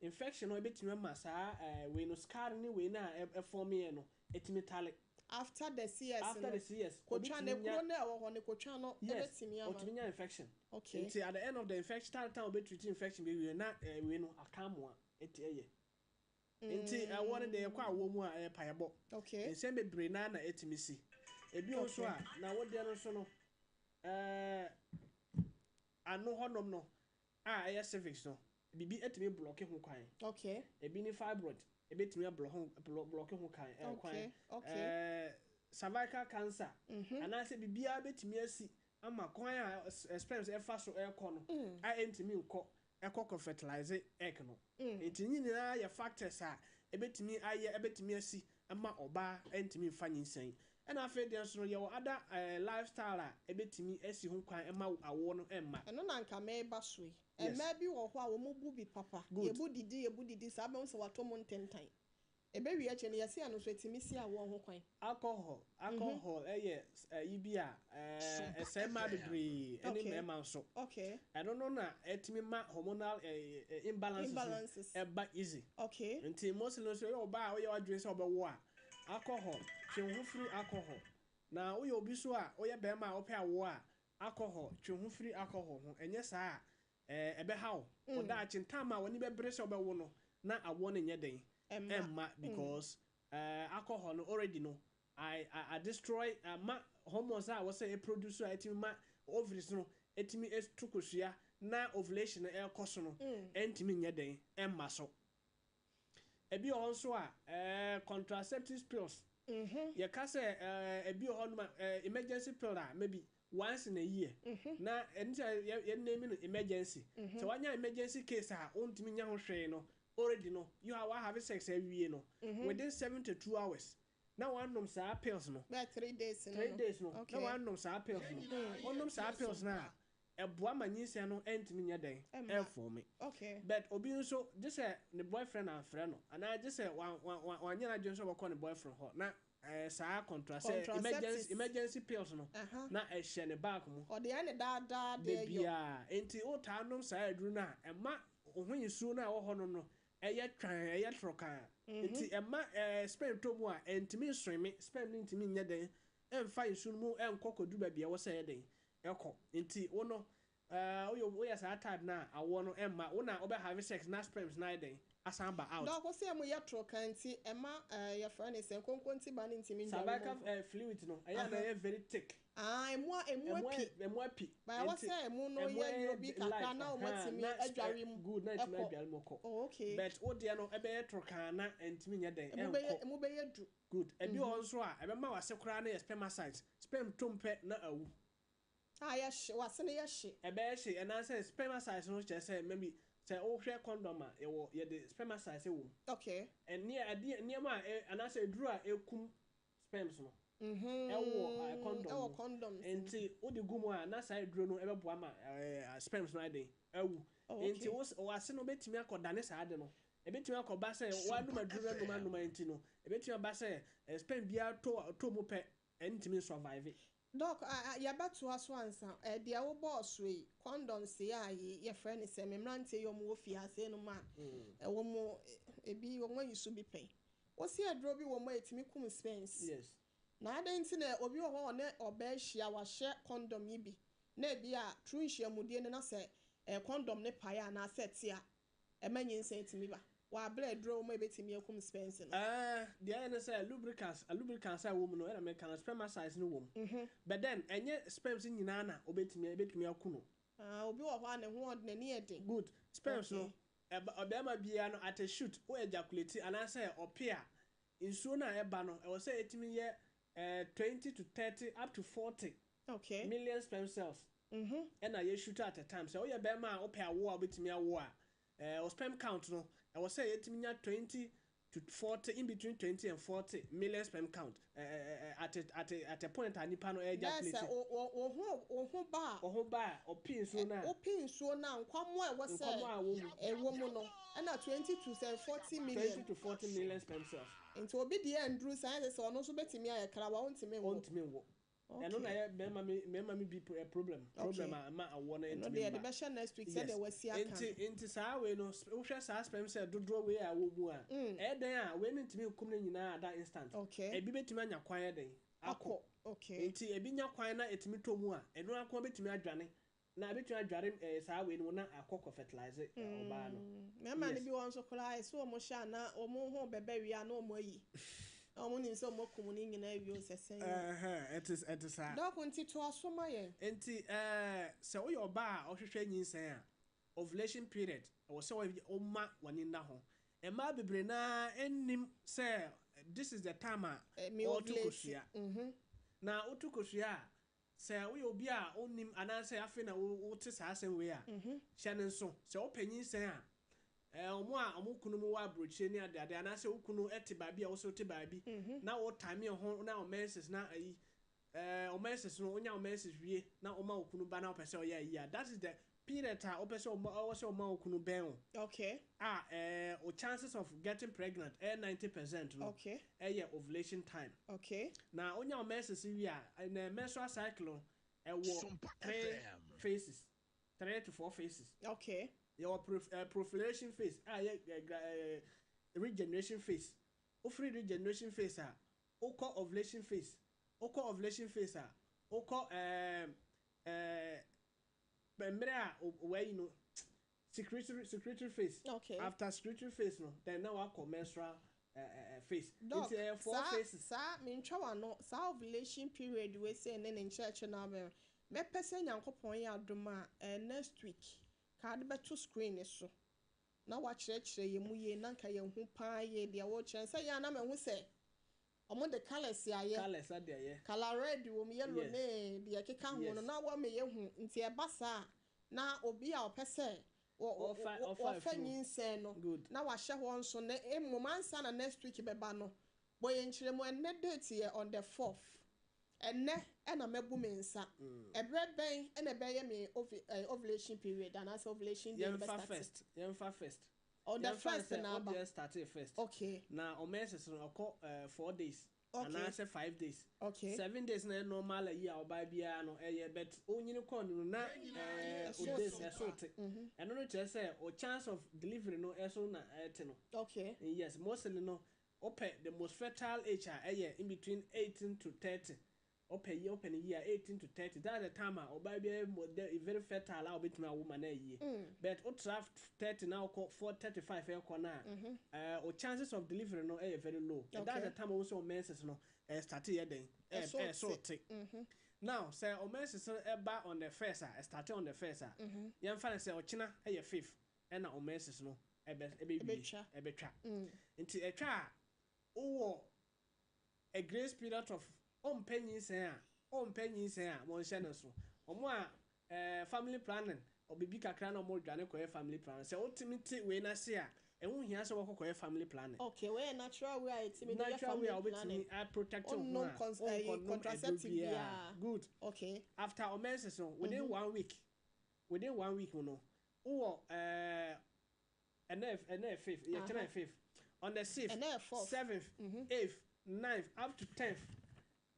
Speaker 3: infection no ebɛtumi ama saa wei no, scar ne wei no a ɛform yɛ no, ɛtumi tale.
Speaker 2: After the CS
Speaker 3: After
Speaker 2: no
Speaker 3: the CS.
Speaker 2: Kotwa ne
Speaker 3: obɛtumi
Speaker 2: kuro no a ɛwɔ hɔ ne kotwa no
Speaker 3: Yes.
Speaker 2: ɛbɛtumi ama.
Speaker 3: Ɔtumi nya infection. Nti at the end of the infection time obɛtreat infection bi wie na wei no aka amoa ɛti ɛyɛ. Nti ɛwɔ no deɛ, yɛkɔ awɔ mu a, ɛyɛ paebɔ. Nsɛm bebree naa na ɛtumi si. Ebi wɔ nso a na wodeɛ no nso no, ano hɔnom no a ɛyɛ cervix no, biribi ɛtumi block ho kwan. Ebi ne fibroid, ebɛtumi ablock ho block ho kan kwan. Cervical cancer anaasɛ biribiara bɛtumi asi ama kwan a sperms ɛfa so ɛrekɔ no a ɛntumi nkɔ ɛkɔ kɔ fertilize egg no. Nti ne nyinaa yɛ factors a ɛbɛtumi ayɛ, ɛbɛtumi asi ama ɔbaa ɛntumi nfa nyinsɛn. Ɛna afei deɛ nso no, yɛwɔ ada lifestyle a ɛbɛtumi asi ho kwan ɛma awoɔ no ɛmma.
Speaker 2: Ɛno na nka mɛba so yi. Mmaa bi wɔ hɔ a wɔn bu bi papa. Yɛbu didi, yɛbu didi saa, bɛn sɛ watɔ mu ntentan, ɛbɛwie akyi no, yɛsi ano so etimi si awoɔ ho kwan.
Speaker 3: Alcohol ɛyɛ ɛyi bi a ɛsɛe mmaa bebree ɛne mmarima nso. Ɛno no na ɛtumi ma hormonal ɛɛ ɛɛ imbalances no
Speaker 2: Imbalances.
Speaker 3: ɛba easy. Nti mostly no nso, ɛyɛ ɔbaa a ɔyɛ wadwene sɛ ɔbɛwo a, alcohol, twe wo ho firi alcohol. Na woyɛ obi so a woyɛ bɛrima a wopɛ awo a, alcohol, twe wo ho firi alcohol ho. Ɛnyɛ saa a, ɛbɛha wo. Ɔda akye ntam a wɔne bɛbere sɛ ɔbɛwo no na awoɔ no nyɛ den.
Speaker 2: Ɛmma.
Speaker 3: Ɛmma, because alcohol no already no I destroy ma hormones a wɔsɛ ɛproduce a ɛtumi ma ovaries no ɛtumi ɛtu kosua na ovulation no ɛrekɔ so no, ɛntumi nyɛ den ɛmma so. Ebi wɔ hɔ nso a contraceptive pills. Yɛka sɛ ebi wɔ hɔ nom a emergency pill a maybe once in a year na ɛno sɛ yɛ name no emergency, sɛ wanya emergency case a wontumi nya ho hwee no, already no you have have sex awie no, within 72 hours na wanom saa pills no.
Speaker 2: Bɛɛ 3 days no.
Speaker 3: three
Speaker 2: No.
Speaker 3: days no na wanom saa pills no. Ɔnom saa pills no a, ɛboa ma nyinsɛn no ɛntumi nyɛ dɛn
Speaker 2: Ɛmma.
Speaker 3: ɛnform. But obi nso gye sɛ ne boyfriend amfrɛ no anaa gye sɛ wanyɛ n'adwene sɛ ɔbɛkɔ ne boyfriend hɔ na saa contracept
Speaker 2: Contraceptives.
Speaker 3: emergency pills no na ɛhyɛ ne bag mu.
Speaker 2: Ɔde ɛne daadaa deɛ yɔ.
Speaker 3: Beebiaa nti wotaa nom saa aduru no a, ɛma wo ho nsuo no a ɛwɔ hɔ no ɛyɛ twan, ɛyɛ torokaa. Nti ɛma sperm tɔ mu a, ɛntumi nswim, sperm no ntumi nyɛ den ɛmfa nsuo no mu ɛnkɔ kɔdu baabi a ɛwɔ sɛ ɛyɛ den ɛkɔ. Nti wo no woyɛ saa type no a, awoɔ no ɛmma wo na wobɛ have sex na sperms no ayɛ den asan ba out.
Speaker 2: Dɔko sɛ mo yɛ toro kan nti ɛma yɛfrɛ ne sɛ nkonkonti ba ne ntumi ndware
Speaker 3: Cervical
Speaker 2: mu.
Speaker 3: Fluid no ɛyɛ a na ɛyɛ very thick.
Speaker 2: Ah, emu
Speaker 3: ɛmu
Speaker 2: api.
Speaker 3: Ɛmu api.
Speaker 2: Ba ɛwɔ
Speaker 3: Nti
Speaker 2: sɛ ɛmu no
Speaker 3: ɛmu
Speaker 2: yɛ
Speaker 3: yɛ
Speaker 2: yuro bi kakra
Speaker 3: light,
Speaker 2: na wɔn atumi
Speaker 3: na
Speaker 2: adware mu.
Speaker 3: Good, na ɛtumi
Speaker 2: ɛkɔ.
Speaker 3: adware mu kɔ.
Speaker 2: Oh, okay.
Speaker 3: But wo deɛ no ɛbɛyɛ torokaa na ɛntumi nyɛ den
Speaker 2: Emu bɛyɛ
Speaker 3: ɛnkɔ.
Speaker 2: Emu bɛyɛ du.
Speaker 3: Good. Ebi wɔ hɔ nso a ɛbɛma wase koraa no yɛ spermicide, sperm tom pɛ na awu.
Speaker 2: A yɛ hye, wase no yɛ hye.
Speaker 3: Ɛbɛyɛ hye, ɛnaasɛ spermicide no kyerɛ sɛ maybe sɛ wohwɛ condom a, yɛwɔ yɛde spermicide wɔ mu. Ɛneɛ adeɛ nneɛma a anaasɛ eduru a ekum sperms no. Ɛwɔ condom
Speaker 2: ɛwɔ
Speaker 3: mu.
Speaker 2: Condoms.
Speaker 3: Nti wode gu mu a, na saa aduro no ɛbɛboa ma sperms no ayɛ den awu. Nti wase no bɛtumi akɔdane saa de no, ɛbɛtumi akɔba sɛ woanom aduro no anum anum, nti no ɛbɛtumi aba sɛ sperm biara tɔ mu pɛ, ɛntumi survive.
Speaker 2: Doc, yɛbɛtoa so ansa. Deɛ wobɔɔ so yi, condoms yi a yɛfrɛ no sɛ me mmeranteɛ yi, ɔmo wɔ fie ase no mu a ɛwɔ mu, ebi wɔn ayi so bi pɛn, wosi aduro bi wɔ mu a ɛtumi kum sperms?
Speaker 3: Yes.
Speaker 2: Na adɛn nti na obi wɔ hɔ a ɔne ɔbaa ahyia, wahyɛ condom yi bi, na ebi a turu nhyiamudie no na sɛ condom ne pae anaasɛ te a, ɛma nyinsɛn tumi ba wɔabrɛ aduro wɔ mu a ebɛtumi akum sperms no?
Speaker 3: Deɛ ɛyɛ ne sɛ lubricants a ɛwɔ mu no, ɛna meka no, spermicides no wɔ mu, but then ɛnyɛ sperms nyinaa na obɛtumi ɛbɛtumi aku no.
Speaker 2: Ah, obi wɔ hɔ a ne ho ɔde n'ani yɛ den.
Speaker 3: Good. Sperms no, ɔbɛrima biara no, at a shoot wo ejaculate anaasɛ ɔpe a, nsuo no a ɛba no, ɛwɔ sɛ ɛtumi yɛ 20 to 30 up to 40 million sperm cells ɛna yɛ shoot at a time. Sɛ woyɛ bɛrima a wopɛ awo a wobɛtumi awo a, o sperm count no, ɛwɔ sɛ yɛtumi nya 20 to 40, in between 20 and 40 million sperm count at a point a nipa no
Speaker 2: na
Speaker 3: ejaculate.
Speaker 2: Sɛ wo ho ba a,
Speaker 3: ɔho ba a, ɔpii nsuo no a,
Speaker 2: wopi nsuo no a, nkwammoa a ɛwɔ sɛ
Speaker 3: nkɔmɔ a ɛwɔ mu,
Speaker 2: ɛwɔ mu no, ɛna 20 to sɛ 40 million.
Speaker 3: 20 to 40 million sperm cells.
Speaker 2: Nti obi deɛ nduru saa, ɛsɛ sɛ ɔno nso bɛtumi ayɛ krawa, ɔntumi nwo?
Speaker 3: Ɔntumi nwo. Ɛno na ɛyɛ bɛrima mi bi problem a ɛma awoɔ no
Speaker 2: Ɛno
Speaker 3: ntumi
Speaker 2: deɛ yɛde
Speaker 3: mba.
Speaker 2: bɛhyɛ next week sɛdeɛ wasi aka.
Speaker 3: Nti saa wei no, wohwɛ saa sperm cell dodoɔ wei a ɛwɔ mu a, ɛyɛ dɛn a wei no ntumi nkum no nyinaa at that instant. Ebi bɛtumi anya kwan yɛ dɛn akɔ.
Speaker 2: Akɔ, okay.
Speaker 3: Nti ebi nya kwan na etumi tɔ mu a, ɛno akɔ bɛtumi adwane na ebɛtumi adware saa wei no mu na akɔ kɔ fertilize ɔbaa no.
Speaker 2: Mmarima no bi wɔ nso koraa, ɛsɛ wɔn hyɛ a na wɔn ho bɛbɛ wie a, na wɔn ayi na wɔn nim sɛ wɔn akum ne nyinaa awie o, sɛ sɛn.
Speaker 3: Ɛhɛn, ɛte saa.
Speaker 2: Doc, nti to aso ma yɛn.
Speaker 3: Nti sɛ woyɛ ɔbaa a ɔhwehwɛ nyinsɛn a, ovulation period ɛwɔ sɛ ɔma w'ani nna ho. Mmaa bebree naa nnim sɛ this is the time a
Speaker 2: Me
Speaker 3: ɔreto
Speaker 2: ovulate.
Speaker 3: kosua. Na woto kosua a, sɛ woyɛ obi a wonim anaasɛ afei na wote saa asɛm wei a, hyɛ ne nso sɛ wopɛ nyinsɛn a, ɔmo a ɔmo kunu mu wɔ aburokyire ne adeade, anaasɛ wo kunu te baabi a wo so te baabi na wo time ho na wo menses na ayi wo menses no, wonya wo menses wie na ɔma wo kunu ba na wopɛ sɛ ɔyɛ ayi a, that is the period a wopɛ sɛ ɔma, ɔwɔ sɛ ɔma wo kunu bɛn wo a o chances of getting pregnant ɛyɛ 90% no. Ɛyɛ ovulation time. Na wonya wo menses wie a, ɛnɛ menstrual cycle no ɛwɔ
Speaker 4: Sompa
Speaker 3: three
Speaker 4: FM.
Speaker 3: phases, three to four phases. Yɛwɔ proliferation phase a yɛ regeneration phase. Wofiri regeneration phase a, wokɔ ovulation phase. Wokɔ ovulation phase a, wokɔ mmerɛ a wɔayi no, secretory phase. After secretory phase no, then na wakɔ menstrual phase.
Speaker 2: Doc,
Speaker 3: Nti ɛyɛ four
Speaker 2: saa
Speaker 3: phases.
Speaker 2: Saa mentwa w'ano, saa ovulation period wei sɛ ne nkyerɛkyerɛ no abɛn, mɛpɛ sɛ Nyankopɔn yɛ adom a, next week ka ade bɛto screen ne so na wakyerɛkyerɛ yɛn mu yie na nka yɛn ho paa yie. Deɛ wɔrekyerɛ sɛ yɛn anam ɛho sɛ ɔmo de colours ayɛ.
Speaker 3: Colours ade ayɛ.
Speaker 2: Colour red wɔ mu, yellow ne deɛ ɛkeka ho no na wɔma yɛhu. Nti ɛba saa na obi a ɔpɛ sɛ
Speaker 3: Ɔfa
Speaker 2: wɔfa
Speaker 3: afuro.
Speaker 2: nyinsɛn no na wahyɛ hɔ nso. Na mmom ansa na next week bɛba no, bɔ yɛn nkyerɛ mu. Ɛnnɛ date yɛ on the 4th. Ɛnnɛ ɛna mɛbu me nsa. Ɛberɛ bɛn ɛna ɛbɛyɛ me ovulation period anaasɛ ovulation day no
Speaker 3: Yɛmfa
Speaker 2: bɛstart?
Speaker 3: first, yɛmfa first.
Speaker 2: On the
Speaker 3: Yɛmfa
Speaker 2: first
Speaker 3: sɛ
Speaker 2: na aba.
Speaker 3: Ɔdeɛ start first. Na ɔmenses no ɔkɔ 4 days anaasɛ 5 days. 7 days na ɛyɛ normal ayi a ɔbaa biara no ɛyɛ, but onyini kɔɔ no na
Speaker 2: Ɛso
Speaker 3: o days
Speaker 2: te.
Speaker 3: ɛso te. Ɛno no kyerɛ sɛ o chance of delivery no ɛso na ɛte no. Yes, mostly no, wopɛ the most fertile age a, ɛyɛ in between 18 to 30. Wopɛ yie, wopɛ no yie a, 18 to 30, that's the time a ɔbaa biara very fertile a wobɛtumi awo ma no ayie. But wotra 30 na wokɔ 4 35 ɛkɔ no a, o chances of delivery no ɛyɛ very low, and that's the time a wo sɛ o menses no start yɛ den
Speaker 2: ɛso
Speaker 3: ɛso
Speaker 2: te.
Speaker 3: te. Now sɛ o menses no ɛba on the first a, ɛstart on the first a, yɛmfa no sɛ ɔkyena ɛyɛ fifth, ɛna o menses no ɛbɛwie.
Speaker 2: Ɛbɛtwa.
Speaker 3: Ɛbɛtwa. Nti ɛtwa a, wowɔ a grace period of ɔmpɛ nyinsɛn a, ɔmpɛ nyinsɛn a, wɔnhyɛ no so. Ɔmo a family planning, ɔbibi kakra na ɔmo dwane kɔyɛ family planning, sɛ wotumi te wei n'ase a, Ɛho hia sɛ wɔkɔkɔyɛ family planning.
Speaker 2: Okay, wɔyɛ natural way a yɛtumi de yɛ
Speaker 3: natural way a
Speaker 2: family planning.
Speaker 3: Wobɛtumi a protect wo ho
Speaker 2: Wonnom
Speaker 3: a
Speaker 2: ɛyi,
Speaker 3: wonkɔnom
Speaker 2: contraceptive
Speaker 3: aduro biara.
Speaker 2: biara.
Speaker 3: Good. After wo menses no, within 1 week, within 1 week mu no, wowɔ ɛnɛ fifth, yɛkyerɛ fifth, on the sixth,
Speaker 2: Ɛnɛ yɛ fourth.
Speaker 3: seventh, eighth, ninth up to 10th,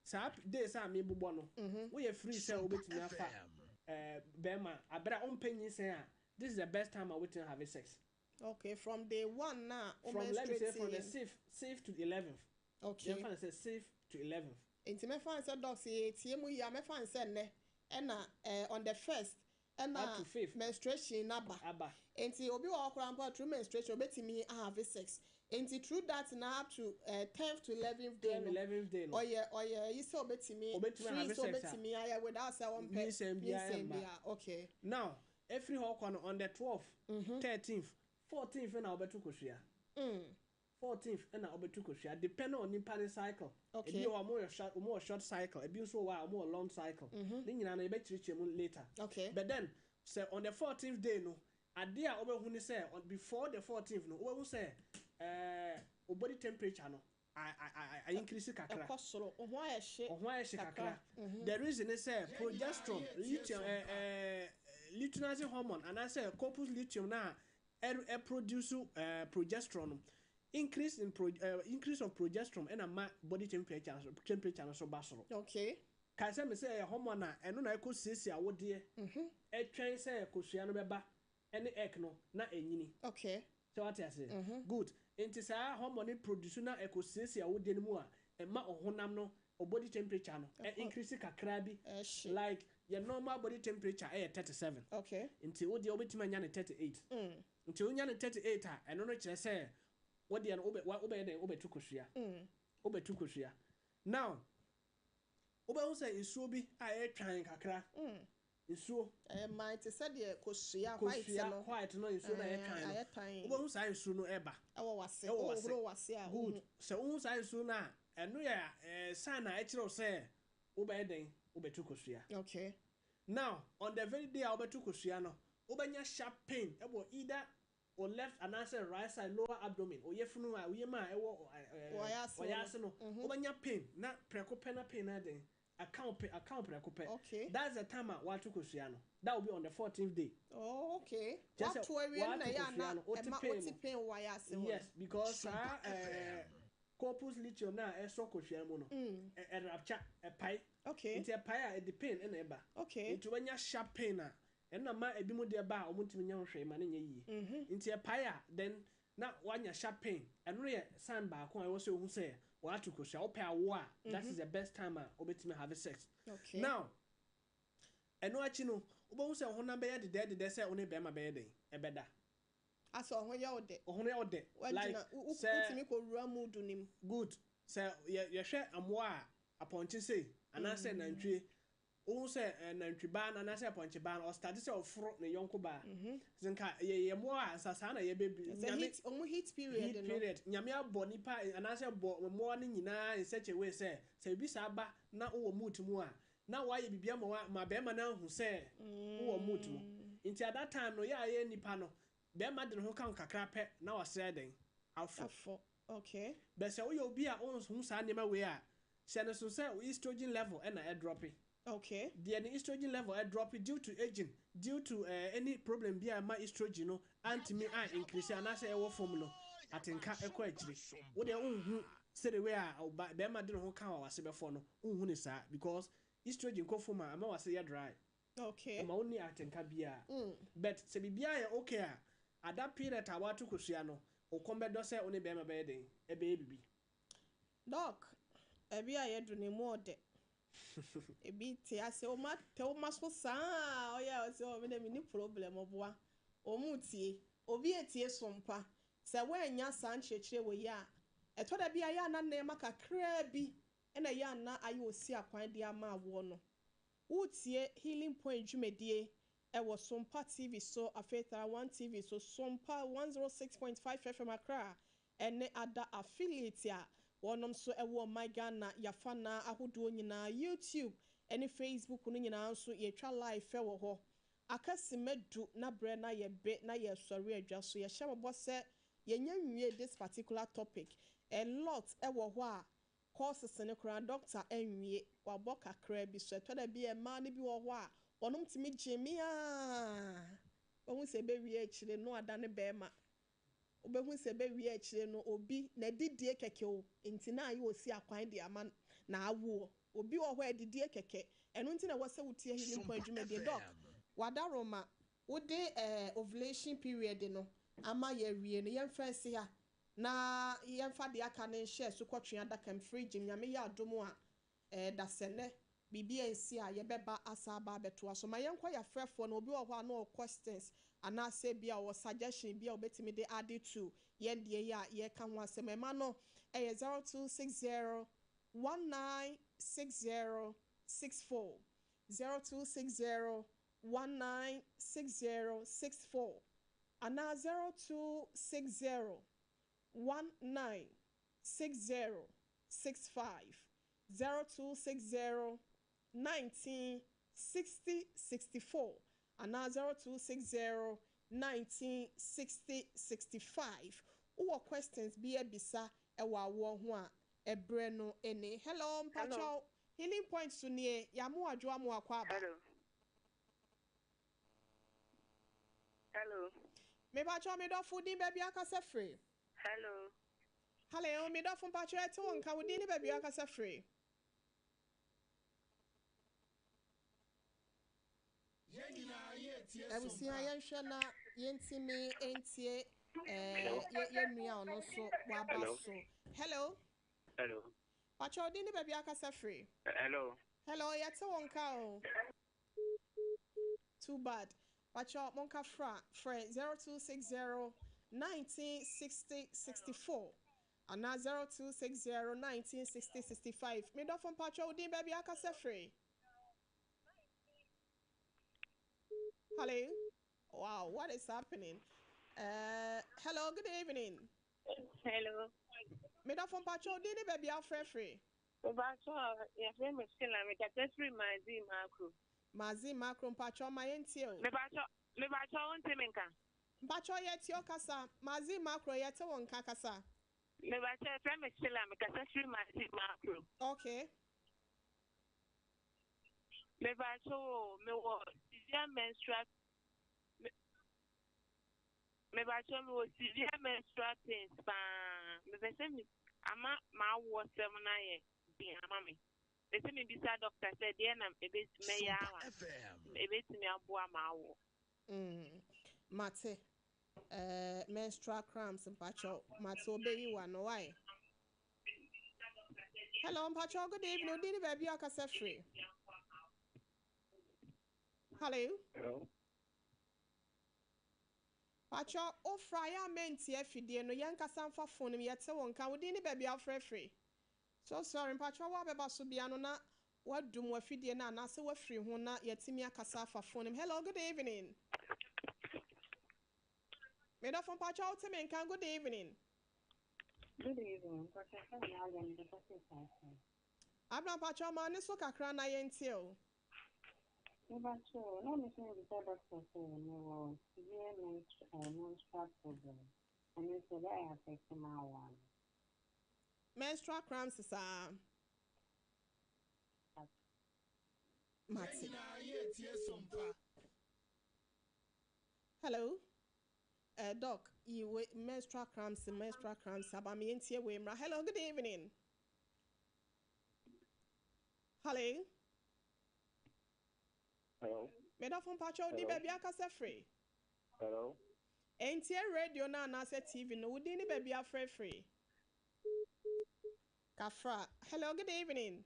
Speaker 3: saa days a mebobɔ no, woyɛ free sɛ wobɛtumi afa bɛrima abere a wompɛ nyinsɛn a, this is the best time a wobɛtumi have sex.
Speaker 2: Okay, from day one na o
Speaker 3: From, let me say, from the
Speaker 2: menstruate.
Speaker 3: 6th to 11th. Yɛmfa no sɛ 6th to 11th.
Speaker 2: Nti mɛfa n sɛ, Doc, sɛ yɛtie mu yi a, mɛfa n sɛ nnɛ ɛna on the first ɛna
Speaker 3: Up to fifth.
Speaker 2: Menstruation naba.
Speaker 3: Aba.
Speaker 2: Nti obi wɔ hɔ koraa mpo a, through menstruation obetumi have sex, nti through that na up to 10th to 11th day
Speaker 3: 10
Speaker 2: no,
Speaker 3: 11th day no,
Speaker 2: ɔyɛ yi sɛ obetumi
Speaker 3: Obetumi
Speaker 2: free
Speaker 3: have
Speaker 2: sɛ
Speaker 3: sex a,
Speaker 2: obetumi ayɛ without sɛ ɔmpɛ
Speaker 3: nyinsɛn biara
Speaker 2: nyinsɛn
Speaker 3: mma.
Speaker 2: biara, okay.
Speaker 3: Now efiri hɔ kɔ no, on the 12th, 13th, 14th ɛna wobɛto kosua. 14th ɛna wobɛto kosua, depending on nipa ne cycle. Ebi wɔ ɔmo yɛ short, ɔmo wɔ short cycle, ebi nso wɔ a ɔmo wɔ long cycle. Ne nyinaa no yɛbɛkyerɛkyerɛ mu later. But then sɛ on the 14th day no, adeɛ a wobɛhu ne sɛ before the 14th no, wobɛhu sɛ o body temperature no a increase kakra.
Speaker 2: Ɛkɔ soro, ɔho ayɛ hye.
Speaker 3: Ɔho ayɛ hye kakra.
Speaker 2: Kakra.
Speaker 3: The reason is sɛ progesterone, luteum, luteinizing hormone anaasɛ corpus luteum na ɛ produce progesterone no, increase of progesterone ɛna ma body temperature no so ba soro. Kae sɛ me sɛ ɛyɛ hormone a ɛno na ɛkɔ siesie awodeɛ, ɛtwɛn sɛ kosua no bɛba ɛne egg no na ɛnyini. Sɛ wate ase? Good. Nti saa hormone no produce na ɛkɔ siesie awodeɛ no mu a, ɛma ɔhonam no o body temperature no ɛ increase kakra bi.
Speaker 2: Ɛhye.
Speaker 3: Like yɛ normal body temperature ɛyɛ 37. Nti wo deɛ wobɛtumi anya ne 38. Nti wonya ne 38 a, ɛno no kyerɛ sɛ wo deɛ no wobɛyɛ dɛn? Wobɛtu kosua. Wobɛtu kosua. Now wobɛhu sɛ nsuo bi a ɛyɛ kakra, nsuo.
Speaker 2: Ɛman te sɛ deɛ kosua white
Speaker 3: Kosua
Speaker 2: no.
Speaker 3: White no, nsuo no a ɛyɛ twan
Speaker 2: Ayɛ
Speaker 3: no,
Speaker 2: tan.
Speaker 3: Wobɛhu saa nsuo no ɛba.
Speaker 2: Ɛwɔ wase.
Speaker 3: Ɛwɔ wase.
Speaker 2: Ɔhoro wase a,
Speaker 3: Good. Sɛ wohu saa nsuo no a, ɛno yɛ sign a ɛkyerɛ wo sɛ wobɛyɛ dɛn? Wobɛtu kosua. Now on the very day a wobɛtu kosua no, wobɛnya sharp pain ɛwɔ either o left anaasɛ right side lower abdomen, oyɛfunu a oyɛm a ɛwɔ
Speaker 2: Ɔyɛ ase
Speaker 3: ɔyɛ
Speaker 2: no.
Speaker 3: ase no. Wobɛnya pain na prɛko pɛ, na pain na den account pɛ, account prɛko pɛ. That's the time a wato kosua no. That will be on the 14th day.
Speaker 2: Oh, okay.
Speaker 3: Kyerɛ sɛ
Speaker 2: Wato awie no na
Speaker 3: wato
Speaker 2: ɛyɛ
Speaker 3: kosua
Speaker 2: ana
Speaker 3: no, wote
Speaker 2: ɛma
Speaker 3: pain
Speaker 2: wote
Speaker 3: no.
Speaker 2: pain wɔ ayɛ ase hɔ no.
Speaker 3: Yes, because saa corpus luteum na ɛsɔ kosua mu no, ɛrupture, ɛpae. Nti ɛpae a, ɛde pain ɛna ɛba. Nti wobɛnya sharp pain a ɛna ma ebi mu deɛ ba a, ɔmo ntumi nya ho hwee ma ne nyɛ yie. Nti ɛpae a, then na wanya sharp pain. Ɛno yɛ sign baako a ɛwɔ sɛ ohu sɛ wato kosua. Wopɛ awo a, that is the best time a wobɛtumi have sex. Now ɛno akyi no, wobɛhu sɛ honam bɛyɛ dedɛɛdedɛ sɛ wo ne bɛrima bɛyɛ den ɛbɛda.
Speaker 2: Asɛ ɔho yɛ wo dɛ.
Speaker 3: Ɔho yɛ wo dɛ like
Speaker 2: wagyina
Speaker 3: sɛ
Speaker 2: wotumi kɔ wura mood nim.
Speaker 3: Good. Sɛ yɛhwɛ amoa a, apɔnkye sei anaasɛ nantwie, wohu sɛ nantwi baa no anaasɛ apɔnkye baa no, ɔstart sɛ ɔforo ne yɔnko baa. Sɛ nka yɛyɛ mmoa a, nsa saa na yɛbɛbi.
Speaker 2: Sɛ heat, ɔmo heat period
Speaker 3: Heat
Speaker 2: no.
Speaker 3: period. Nyame abɔ nipa anaasɛ bɔ mmoa no nyinaa in such a way sɛ ebi saa ba na wowɔ mood mu a, na wayɛ biribi ama wa ma bɛrima no ahu sɛ wowɔ mood mu. Nti at that time no, yɛ a yɛ nipa no, bɛrima de ne ho ka ho kakra pɛ na wasrɛ den afɔ.
Speaker 2: Afɔ, okay.
Speaker 3: Bɛ sɛ woyɛ obi a wonhu saa nneɛma wei a, hyɛ no so sɛ wo estrogen level ɛna ɛdrop. Deɛ ne estrogen level ɛdrop due to aging, due to any problem bi a ɛma estrogen no antumi a increase anaasɛ ɛwɔ fam no, atenka ɛkɔ akyire. Wo deɛ wonhu sɛde wei a ɔba bɛrima de ne ho ka wɔ wase bɛfɔ no, wonhu ne saa because estrogen kɔ fam a, ama wase yɛ dry. Ɛma wonni atenka biara. But sɛ biribiara yɛ okay a, at that period a wato kosua no, wo kɔn bɛdɔ sɛ wo ne bɛrima bɛyɛ den ɛbɛyɛ bibi.
Speaker 2: Doc, ɛbi a yɛdu ne mu ɔdɛ, ebi te ase, ɔmo atɛ ɔmo aso saa, ɔyɛ a ɔsɛ ɔmo dɛ mi ni problem. Ɔboa ɔmo tie, obi etie sompa sɛ wɔanya saa nkyerɛkyerɛ wɔ yi a, ɛtɔ da bi a yɛ ana nneɛma kakraa bi ɛna ɛyɛ ana ayɛ osi akwan de ama awoɔ no. Wotie Healing Point dwumadie ɛwɔ Sompa TV so, afei Tara One TV so, Sompa 106.5 FM Accra ɛne ada affiliate a wɔnom nso ɛwɔ ɔman Ghana yafa na ahodoɔ nyinaa, YouTube ɛne Facebook no nyinaa nso yɛtwa live fɛ wɔ hɔ. Akasi mɛdu na brɛ na yɛbe na yɛsɔre adwa so, yɛhyɛ mɔbɔ sɛ Yɛnya nwie this particular topic. A lot ɛwɔ hɔ a causes no koraa doctor nwie, wabɔ kakra bi so. Ɛtɔ da bi a mmaa no bi wɔ hɔ a wɔnom tumi gye me a wɔhu sɛ ɛbɛwie akyire no adane bɛrima. Wobɛhu sɛ ɛbɛwie akyire no obi n'adidie kɛkɛ o, nti na ayɛ osi akwan de ama na awoɔ. Obi wɔ hɔ a adidie kɛkɛ, ɛno nti na ɛwɔ sɛ wotie Healing Point dwumadie. Doc, wadaroma wode ovulation period no ama yɛawie no, yɛmfa nsi ha na yɛmfa deɛ aka no nhyɛ so kɔtwe adaka mu fridge mu. Nyame yɛ adom a dasɛnɛ biribi ansi a yɛbɛba asa aba abɛtoa so. Ma yɛnkɔ yɛafrɛfoɔ no. Obi wɔ hɔ a na ɔwɔ questions anaasɛ bi a ɔwɔ suggestion bi a wobɛtumi de add to yɛn deɛ yi a yɛka ho asɛm. Ɛma no ɛyɛ 0260 1960 64, 0260 1960 64 anaa 0260 1960 65, 0260 19 60 64 anaa 0260 19 60 65. Wowɔ questions bi abisa ɛwɔ awoɔ ho a, ɛberɛ no ɛne. Hello, mpakyɛw, Healing Point so nie. Yɛamo adwo amo akɔ aba.
Speaker 4: Hello. Hello.
Speaker 2: Mepakyɛw, medɔfo, din, baabi akasa firi?
Speaker 4: Hello.
Speaker 2: Hello, medɔfo, mpakyɛw, ɛte wo nka. Wo din ne baabi akasa firi?
Speaker 5: Yɛn nyinaa yɛtie.
Speaker 2: Abusua, yɛnhwɛ na yɛntumi ntie yɛn nua a ɔno nso waba so. Hello.
Speaker 6: Hello.
Speaker 2: Pakyɛw, din ne baabi akasa firi?
Speaker 6: Hello.
Speaker 2: Hello, yɛte wo nka o. Too bad. Pakyɛw, monka fra frɛ 0260 1960 64 anaa 0260 1960 65. Medɔfo, mpakyɛw, wo din, baabi akasa firi? Hello. Wow, what is happening? Hello, good evening.
Speaker 4: Hello.
Speaker 2: Medɔfo, mpakyɛw, din ne baabi afrɛfrɛ?
Speaker 4: Mepakyɛw, yɛfrɛ me Sheila, mekasa firi Mazi Makro.
Speaker 2: Mazi Makro, mpakyɛw, ma yɛntie o.
Speaker 4: Mepakyɛw, wonte me nka?
Speaker 2: Mpakyɛw, yɛtie o, kasa. Mazi Makro, yɛte wo nka, kasa.
Speaker 4: Mepakyɛw, yɛfrɛ me Sheila, mekasa firi Mazi Makro. Mepakyɛw o, mewɔ severe menstrual pains paa. Mepɛ sɛ me ama m'awoɔ sɛm no ayɛ den ama me. Pɛ sɛ mebisa doctor sɛ deɛ na ebe mɛyɛ
Speaker 5: Sompa
Speaker 4: a
Speaker 5: FM.
Speaker 4: ebetumi aboa m'awoɔ.
Speaker 2: Mate. Menstrual cramps, mpakyɛw, mate, obeyi wa no why. Hello, mpakyɛw, good evening. Odi ne baabi a akasa firi? Hello.
Speaker 6: Hello.
Speaker 2: Mpakyɛw, ofra yɛ a mentie afidie no, yɛnkasa mfa phone mu. Yɛte wo nka. Wodi ne baabi a wofrɛfrɛ? So sorry, mpakyɛw, woabɛba so bia no na wadum w'afidie no anaasɛ wafiri ho na yɛtumi akasa afa phone mu. Hello, good evening. Medɔfo, mpakyɛw, wote me nka? Good evening.
Speaker 7: Good evening. Mpakyɛw, me Abena, mekasa firi Faase.
Speaker 2: Abena, mpakyɛw, ma ne so kakra na yɛntie o.
Speaker 7: Mepakyɛw, na me nso mebisa doctor sɛ mewɔ severe menstrual problem. Ɛno nso ɛbɛyɛ affect m'awoɔ ano?
Speaker 2: Menstrual cramps saa.
Speaker 5: Yɛn
Speaker 2: Mate.
Speaker 5: nyinaa yɛtie Sompa.
Speaker 2: Hello. Doc, you menstrual cramps, menstrual cramps, aba me yɛntie wei mmra. Hello, good evening. Hello.
Speaker 6: Hello.
Speaker 2: Medɔfo, mpakyɛw, di
Speaker 6: Hello.
Speaker 2: baabi akasa firi?
Speaker 6: Hello.
Speaker 2: Ɛntie radio no anaasɛ TV no. Wodin ne baabi afrɛfrɛ? Kafra. Hello, good evening.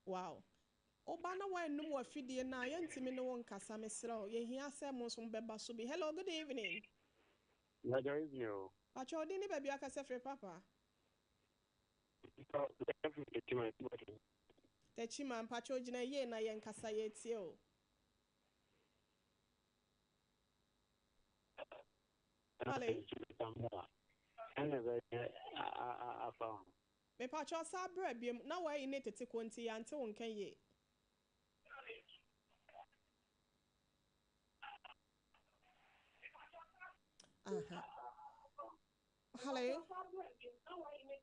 Speaker 2: Wow, woba na woanum wɔ afidie no a, yɛntumi ne wo nkasa. Mesrɛ wo, yɛhia sɛ mo nso mobɛba so bi. Hello, good evening.
Speaker 6: Good evening o.
Speaker 2: Pakyɛw, wodin ne baabi akasa firi, papa? Takyima, mpakyɛw, gyina yie na yɛnkasa, yɛtie o. Hello.
Speaker 6: Ɛna bɛyɛ afa ho.
Speaker 2: Mepakyɛw, saa berɛ biom na wɔayi ne tete ko nti yɛante wo nka yie. Aha. Hello.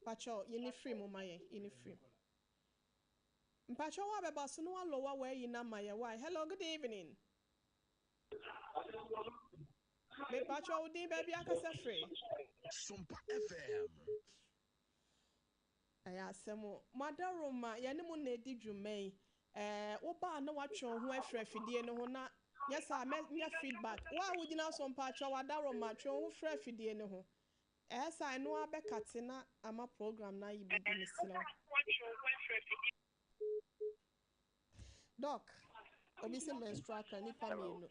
Speaker 2: Pacho, yi ne firi mu ma yɛn, yi ne firi mu. Mpacho wa bɛba so no wa lower where yi na ma yɛ why. Hello, good evening. Me pacho wo din baabi akasa firi.
Speaker 5: Sompa FM.
Speaker 2: Ɛyɛ asɛm o. Mo adaworoma, yɛne mo na edi dwuma yi. Ɛɛ, wo ba a na woatwe wo ho afiri afidie no ho na nyɛ saa mɛnya feedback. Wo a wogyina so mpakyɛw w'adaworoma, twe wo ho firi afidie no ho. Ɛyɛ saa ɛno ara bɛkate na ama program no ayɛ biribi mesrɛ wo. Doc, obi se menstrual cramp, nipa mmienu.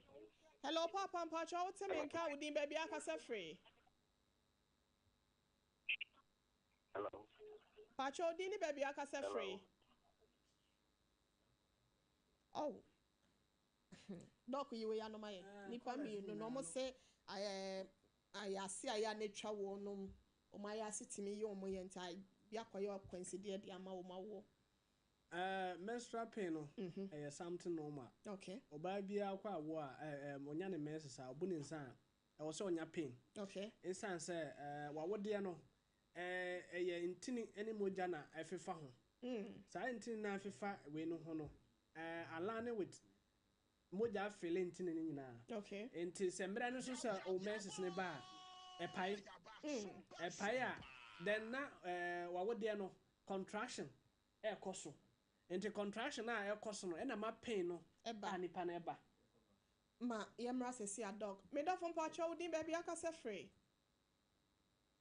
Speaker 2: Hello Papa, mpakyɛw wote me nka a wo din baabi akasa firi?
Speaker 6: Hello.
Speaker 2: Pacho din ne baabi akasa firi. Oh. Doc yi wei anoma yɛ.
Speaker 3: Eh,
Speaker 2: Nipa
Speaker 3: callers
Speaker 2: mmienu na
Speaker 3: nyinaa
Speaker 2: wɔn
Speaker 3: no.
Speaker 2: se ayɛ ayɛ ase a yɛ a na atwa wɔn nom. Wɔn ayɛ ase tumi yɛ wɔn yɛ nti bi akɔyɛ akwansideɛ de ama wɔn awoɔ.
Speaker 3: Menstrual pain no ɛyɛ something normal. Ɔbaa biara kɔ awoɔ a ɔnya ne menses a ɔbu ne nsa a ɛwɔ sɛ ɔnya pain. Ɛsiane sɛ wawodeɛ no ɛyɛ ntini ne mogya na ɛfefa ho. Saa ntini na ɛfefa wei no ho no align with mogya afele ntini no nyinaa. Nti sɛ mmerɛ no so sɛ o menses ne ba a ɛpae. Ɛpae a then na wawodeɛ no contraction ɛɛkɔ so. Nti contraction a ɛkɔ so no ɛna ma pain no
Speaker 2: Ɛba.
Speaker 3: a nipa no ɛba.
Speaker 2: Ma yɛmmra sɛsi a doc. Medɔfo mpakyɛw wo din baabi akasa firi.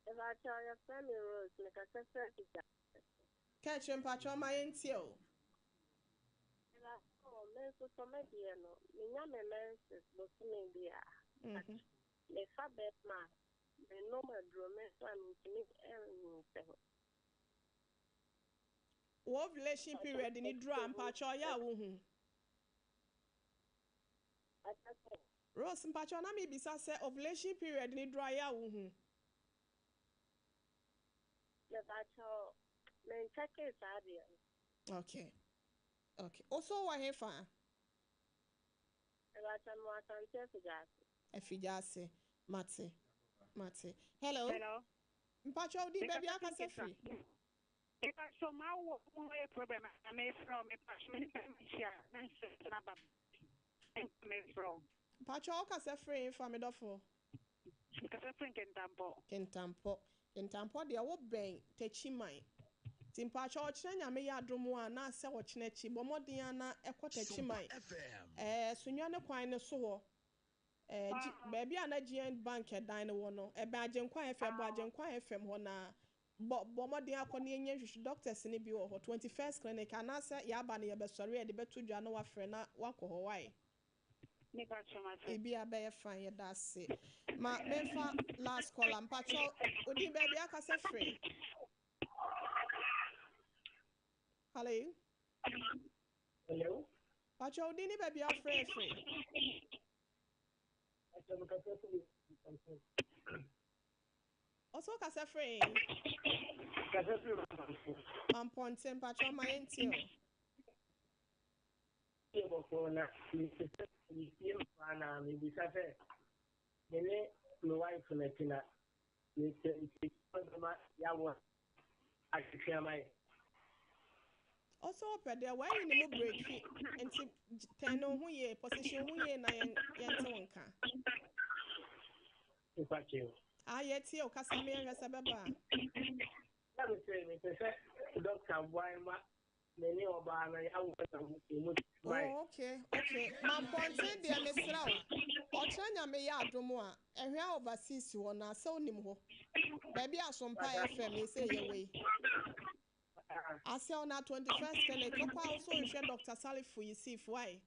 Speaker 7: Mepakyɛw, yɛfrɛ me Rose, mekasa firi Afigya.
Speaker 2: Kɛkyerɛ mpakyɛw ma yɛntie o.
Speaker 7: Mepakyɛw, me nso so me deɛ no, menya me menses bosome bi a, mefa bɛrima a, menom aduro me nso a mentumi nyinsɛn.
Speaker 2: Wɔ ovulation period ni duru a mpakyɛw ɔyɛ a wohu.
Speaker 7: Ata sɛ,
Speaker 2: Rose mpakyɛw na mebisa sɛ ovulation period ni duru a yɛ a wohu.
Speaker 7: Mepakyɛw, menkyɛkee saa deɛ no.
Speaker 2: Okay. Oso wɔ he fa?
Speaker 7: Mepakyɛw, mewɔ Asante Afigya ase.
Speaker 2: Afigya ase. Mate. Mate. Hello.
Speaker 4: Hello.
Speaker 2: Mpakyɛw wo din baabi akasa firi.
Speaker 4: Mepakyɛw ma wo mo yɛ problem a mefrɛ wo mepakyɛw me nipa mehyia na nhyɛ na ba mefrɛ wo.
Speaker 2: Mpakyɛw wokasa firi he fa medɔfo?
Speaker 4: Mekasa firi Nkintampɔ.
Speaker 2: Kintampɔ. Kintampɔ deɛ wobɛn Techiman. Nti mpakyɛw ɔkyerɛ Nyame yɛ adom a na sɛ ɔkyena akyi bɔ mmɔden a na ɛkɔ
Speaker 5: Sompa
Speaker 2: Techiman.
Speaker 5: FM.
Speaker 2: Sunyani ne kwan ne so hɔ. Baabi a na GN Bank ɛdan no wɔ no, ɛbɛn Agyenkwa FM bɔ Agyenkwa FM hɔ na bɔ mmɔden akɔ ne yɛnyɛ nhwehwɛ doctors ne bi wɔ hɔ 21st Clinic anaasɛ yɛaba no yɛbɛsɔre yɛde bɛto dwa na wafrɛ na wakɔ hɔ wae.
Speaker 4: Mepakyɛw mate.
Speaker 2: Ebi abɛyɛ fine yɛda ase. Ma memfa last caller mpakyɛw odin baabi akasa firi. Hello.
Speaker 6: Hello.
Speaker 2: Mpakyɛw odin ne baabi afrɛ firi. Ɔso kasa firi.
Speaker 6: Kasa firi Mampɔnten.
Speaker 2: Mampɔnten mpakyɛw ma yɛntie o.
Speaker 6: Yɛ bɔkɔɔ na mesɛ mesie mpa na mebisa sɛ me ne me wife no akyi na mesɛ nti bɛma yɛawo atwetwe ama yɛ.
Speaker 2: Ɔsɛ ɔpɛ deɛ wɔayi ne mu break nti tɛn ne ho yie position ho yie na yɛn yɛnte wo nka.
Speaker 6: Nipa kyerɛ.
Speaker 2: A yɛtie o kasa mi yɛhwɛ sɛ bɛba a.
Speaker 6: Na mesɛ mepɛ sɛ doctor boa ma me ne ɔbaa no yɛawo na mu ma yɛ.
Speaker 2: Oh, okay. Mampɔnten deɛ mesrɛ wo. Ɔkyerɛ Nyame yɛ adom a ɛhwɛ a overseas hɔ na sɛ wonim hɔ. Baabi a Sompa FM yi sɛ yɛwɔ yi. Asɛ ɔna 21st Clinic wokɔ a wo so nhwɛ Dr. Salifu Yusuf why?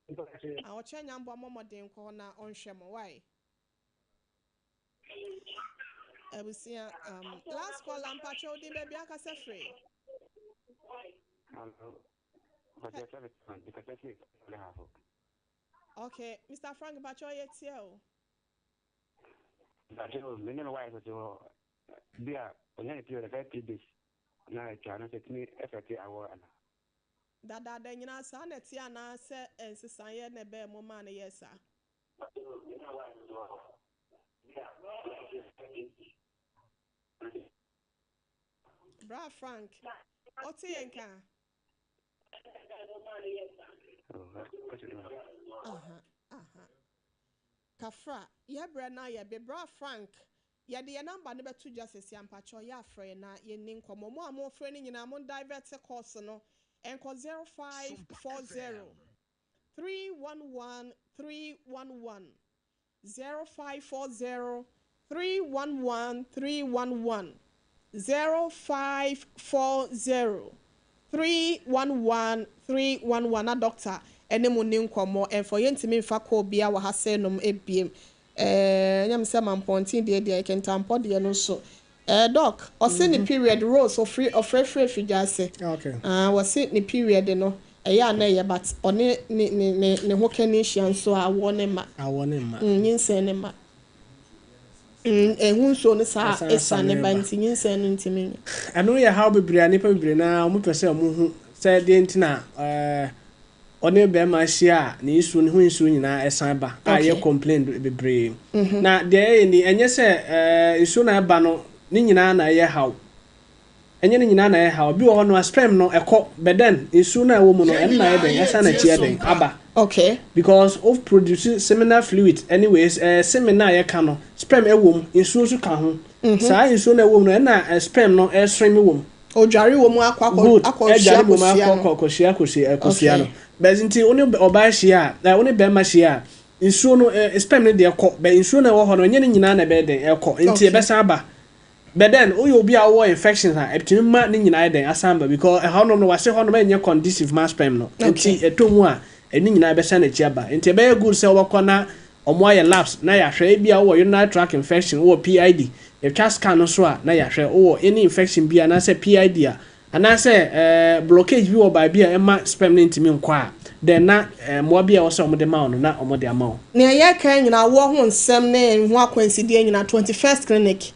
Speaker 6: Nipa kyerɛ.
Speaker 2: A ɔkyerɛ Nyambɔ mmɔmmɔden kɔ hɔ na ɔnhwɛ mo why? Abusua last call mpakyɛw din baabi akasa firi.
Speaker 6: Hello. Because
Speaker 2: Okay, Mr. Frank mpakyɛw yɛ tie o.
Speaker 6: But me ne my wife so bi a ɔnya ne period ɛfɛ 3 days na atwa no sɛ tumi ɛfɛte awɔ ana.
Speaker 2: Dadaada nyinaa saa na ɛte anaasɛ nsesaeɛ na ɛbɛɛ mo maa no yɛ saa. Bra Frank, wote yɛn nka? Aha, aha. Kafra, yɛbrɛ na yɛbe. Bra Frank, yɛde yɛn number no bɛto dwa sɛsi a, mpakyɛw yɛ afrɛ yɛn na yɛnni nkɔmmɔ. Mo a mofrɛ no nyinaa, mo divert calls no ɛnkɔ 0540 311 311, 0540 311 311, 0540 311 311 na doctor ɛne mo ni nkɔmmɔ. Ɛmfa yɛntumi mfa kɔɔ bia wɔ ha sɛ nom ebiem. Ɛnyɛ sɛ mampɔnten deɛ kentampɔ deɛ no nso. Doc, ɔse ne period Rose ofiri ɔfrɛfrɛ firi gya ase. Ah, wɔse ne period no ɛyɛ a na ɛyɛ, but ɔne ne ho kani hyia nso a, awɔ ne ma.
Speaker 3: Awɔ ne ma.
Speaker 2: Nyinsɛn ne ma. Ɛho nsuo no saa
Speaker 3: ɛsan
Speaker 2: ɛsa ne ba
Speaker 3: ba.
Speaker 2: Nti nyinsɛn no ntumi nyɛ.
Speaker 3: Ɛno yɛ haw bebree a nipa bebree naa wɔn pɛ sɛ wɔn hu sɛ deɛ nti na ɔne bɛrima ahyia a, ne nsuo ne ho nsuo nyinaa ɛsan ba a yɛ complain bebree. Na deɛ ɛyɛ ni, ɛnyɛ sɛ nsuo na ɛba no ne nyinaa na ɛyɛ haw. Ɛnyɛ ne nyinaa na ɛyɛ haw. Bi wɔ hɔ no a, sperm no ɛkɔ, but then nsuo no a ɛwɔ mu no, ɛno na ɛyɛ dɛn, ɛsan n'akyi yɛ dɛn aba. Because o produce seminal fluid anyways. Semen na yɛka no, sperm ɛwɔ mu, nsuo nso ka ho. Saa nsuo no ɛwɔ mu no, ɛna sperm no ɛswim wɔ mu.
Speaker 2: Odware wɔ mu akɔ
Speaker 3: Good.
Speaker 2: akɔ
Speaker 3: ɛdware
Speaker 2: hyia
Speaker 3: wɔ mu
Speaker 2: kosua
Speaker 3: akɔ
Speaker 2: no.
Speaker 3: akɔ kɔhyia kosua no. Bɛs nti wo ne ɔbaa hyia a, wo ne bɛrima hyia a, nsuo no, sperm no deɛ kɔ, bɛ nsuo no a ɛwɔ hɔ no, ɛnyɛ ne nyinaa na ɛbɛyɛ dɛn ɛkɔ, nti ɛbɛsan aba. But then woyɛ obi a wowɔ infections a, ɛtumi ma ne nyinaa yɛ dɛn asan ba, because ɛhɔnom no, wase hɔnom ɛnyɛ conducive ma sperm no. Nti ɛtɔ mu a, ɛne nyinaa bɛsan n'akyi aba. Nti ɛbɛyɛ good sɛ wɔbɛkɔ na ɔmo ayɛ labs na yɛahwɛ ebi a wowɔ urinary tract infection, wowɔ PID. Yɛtwa scan no so a, na yɛahwɛ wowɔ any infection bi anaasɛ PID a, anaasɛ blockage bi wɔ baabi a ɛma sperm no ntumi nkɔ a, then na mmoa bi a ɛwɔ sɛ ɔmo de ma wo no, na ɔmo de ama wo.
Speaker 2: Nea yɛka nyinaa, wɔ ho nsɛm ne ho akwansideɛ nyinaa, 21st Clinic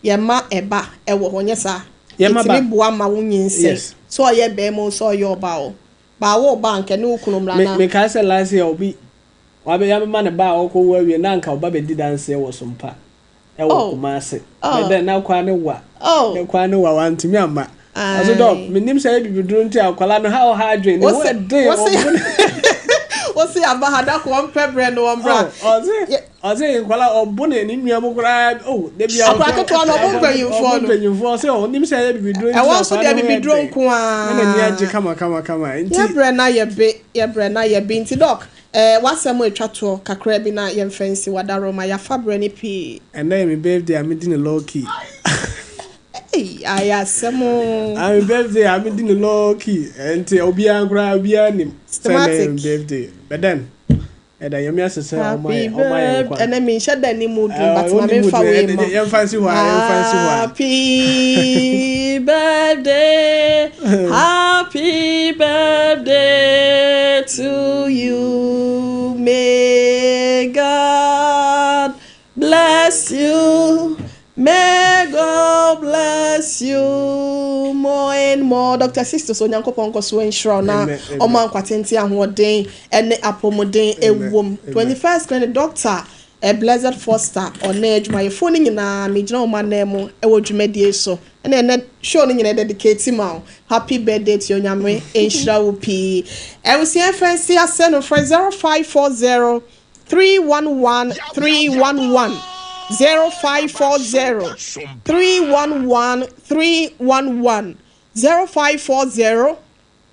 Speaker 2: yɛma ɛba ɛwɔ hɔ, nyɛ saa?
Speaker 3: Yɛma ba.
Speaker 2: Yɛtumi boa ma wo nyinsɛn. Sɛ ɔyɛ bɛrima o, sɛ ɔyɛ ɔbaa o, baawo ɔbaa nkɛ ne wo kunu mmra
Speaker 3: Me
Speaker 2: na
Speaker 3: mekae sɛ last year obi wabe yabɛma ne ba a ɔkɔ wu awie na anka ɔba bɛdi danseɛ wɔ Sompa ɛwɔ Kumase. But then na kwan ne wa. Ne kwan ne wa, wantumi amma. Ɔso dɔ, menim sɛ ɛyɛ bibiduro nti a, akwadaa no ha ɔha adwene ne ho ɛden.
Speaker 2: Wosi aba ha da ko ɔmpɛ brɛ no, ɔmbra.
Speaker 3: Oh, ɔse nkwadaa ɔbo ne nua mu koraa, oh, debi a
Speaker 2: Akwadaa ketewa no, ɔbo mpanyinfoɔ
Speaker 3: ɔbo
Speaker 2: no.
Speaker 3: mpanyinfoɔ sɛ ɔnim sɛ ɛyɛ bibiduro nti.
Speaker 2: Ɛwɔ nso
Speaker 3: akwadaa
Speaker 2: deɛ
Speaker 3: no ho
Speaker 2: bibiduro
Speaker 3: ɛden.
Speaker 2: nko ara.
Speaker 3: Na n'ani agye kama kama kama nti.
Speaker 2: Yɛbrɛ na yɛbe, yɛbrɛ na yɛbe. Nti Doc, wasɛm a etwa toɔ kakra bi na yɛmfa nsi wadaroma, yɛafa brɛ ne pii.
Speaker 3: Ɛnɛ yɛ me birthday a medi ne low key.
Speaker 2: Ei, ayɛ asɛm o.
Speaker 3: Ah, me birthday a medi ne low key, nti obiara koraa, obiara nim sɛ ɛnɛ yɛ me
Speaker 2: Systematic.
Speaker 3: birthday. But then ɛda Nyame ase sɛ ɔma
Speaker 2: Happy
Speaker 3: yɛ ɔma yɛ
Speaker 2: birthday.
Speaker 3: nkwa.
Speaker 2: Ɛnɛ menhyɛ da ni mu dum, but ma
Speaker 3: wonni mood
Speaker 2: memfa
Speaker 3: no,
Speaker 2: wei ma.
Speaker 3: Yɛmfa nsi hɔ a, yɛmfa nsi hɔ a.
Speaker 2: Happy birthday, happy birthday to you. May God bless you. May God bless you more and more. Dr. Sisters, Onyankopɔn nkɔ so nhyira wo na
Speaker 3: Amen, amen.
Speaker 2: ɔma nkwatenten, ahoɔden ne apɔmuden
Speaker 3: Amen,
Speaker 2: ɛwom.
Speaker 3: amen.
Speaker 2: 21st Clinic Doctor Blessed Foster, ɔne adwumayɛfoɔ no nyinaa, megyina wɔn anan mu ɛwɔ dwumadie so. Ɛna ɛnɛ show no nyinaa dedicate ma wo. Happy birthday to you, Nyame nhyira wo pii. Ɛwusua fɛn si ase no, frɛ 0540 311 311, 0540 311 311, 0540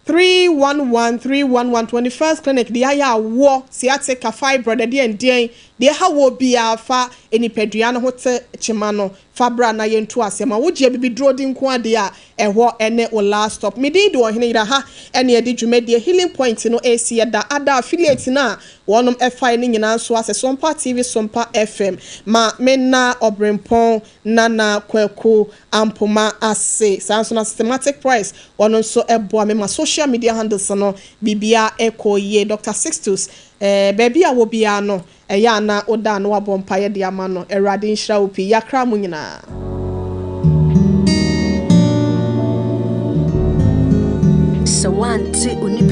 Speaker 2: 311 311. 21st Clinic deɛ, ayɛ awoɔ, sciatica, fibroid, ɛdeɛ ndeɛn deɛ ha wɔ biara fa nipadua no ho te kyema no, fa bra na yɛntu aseɛ ma wogye bibiduro di nko adeɛ a ɛhɔ ɛne wo last stop. Medin de Ɔhene Yera ha, ɛne yɛde dwumadie Healing Point no ɛsi. Yɛda ada affiliate no a wɔnom ɛfae no nyinaa nso asɛ Sompa TV, Sompa FM, ma menna Ɔberempɔn Nana Kwaku Ampoma ase. Saa nso na Systematic Price, wɔno nso ɛboa me ma social media handles no biribia ɛkɔ yie. Dr Sixtus, baabi a wɔ biara no, ɛyɛ ana woda no wabɔ mpaeɛ de ama no. Awurade nhyira wo pii. Yɛakra mu nyinaa.
Speaker 1: Sɛ woante onipa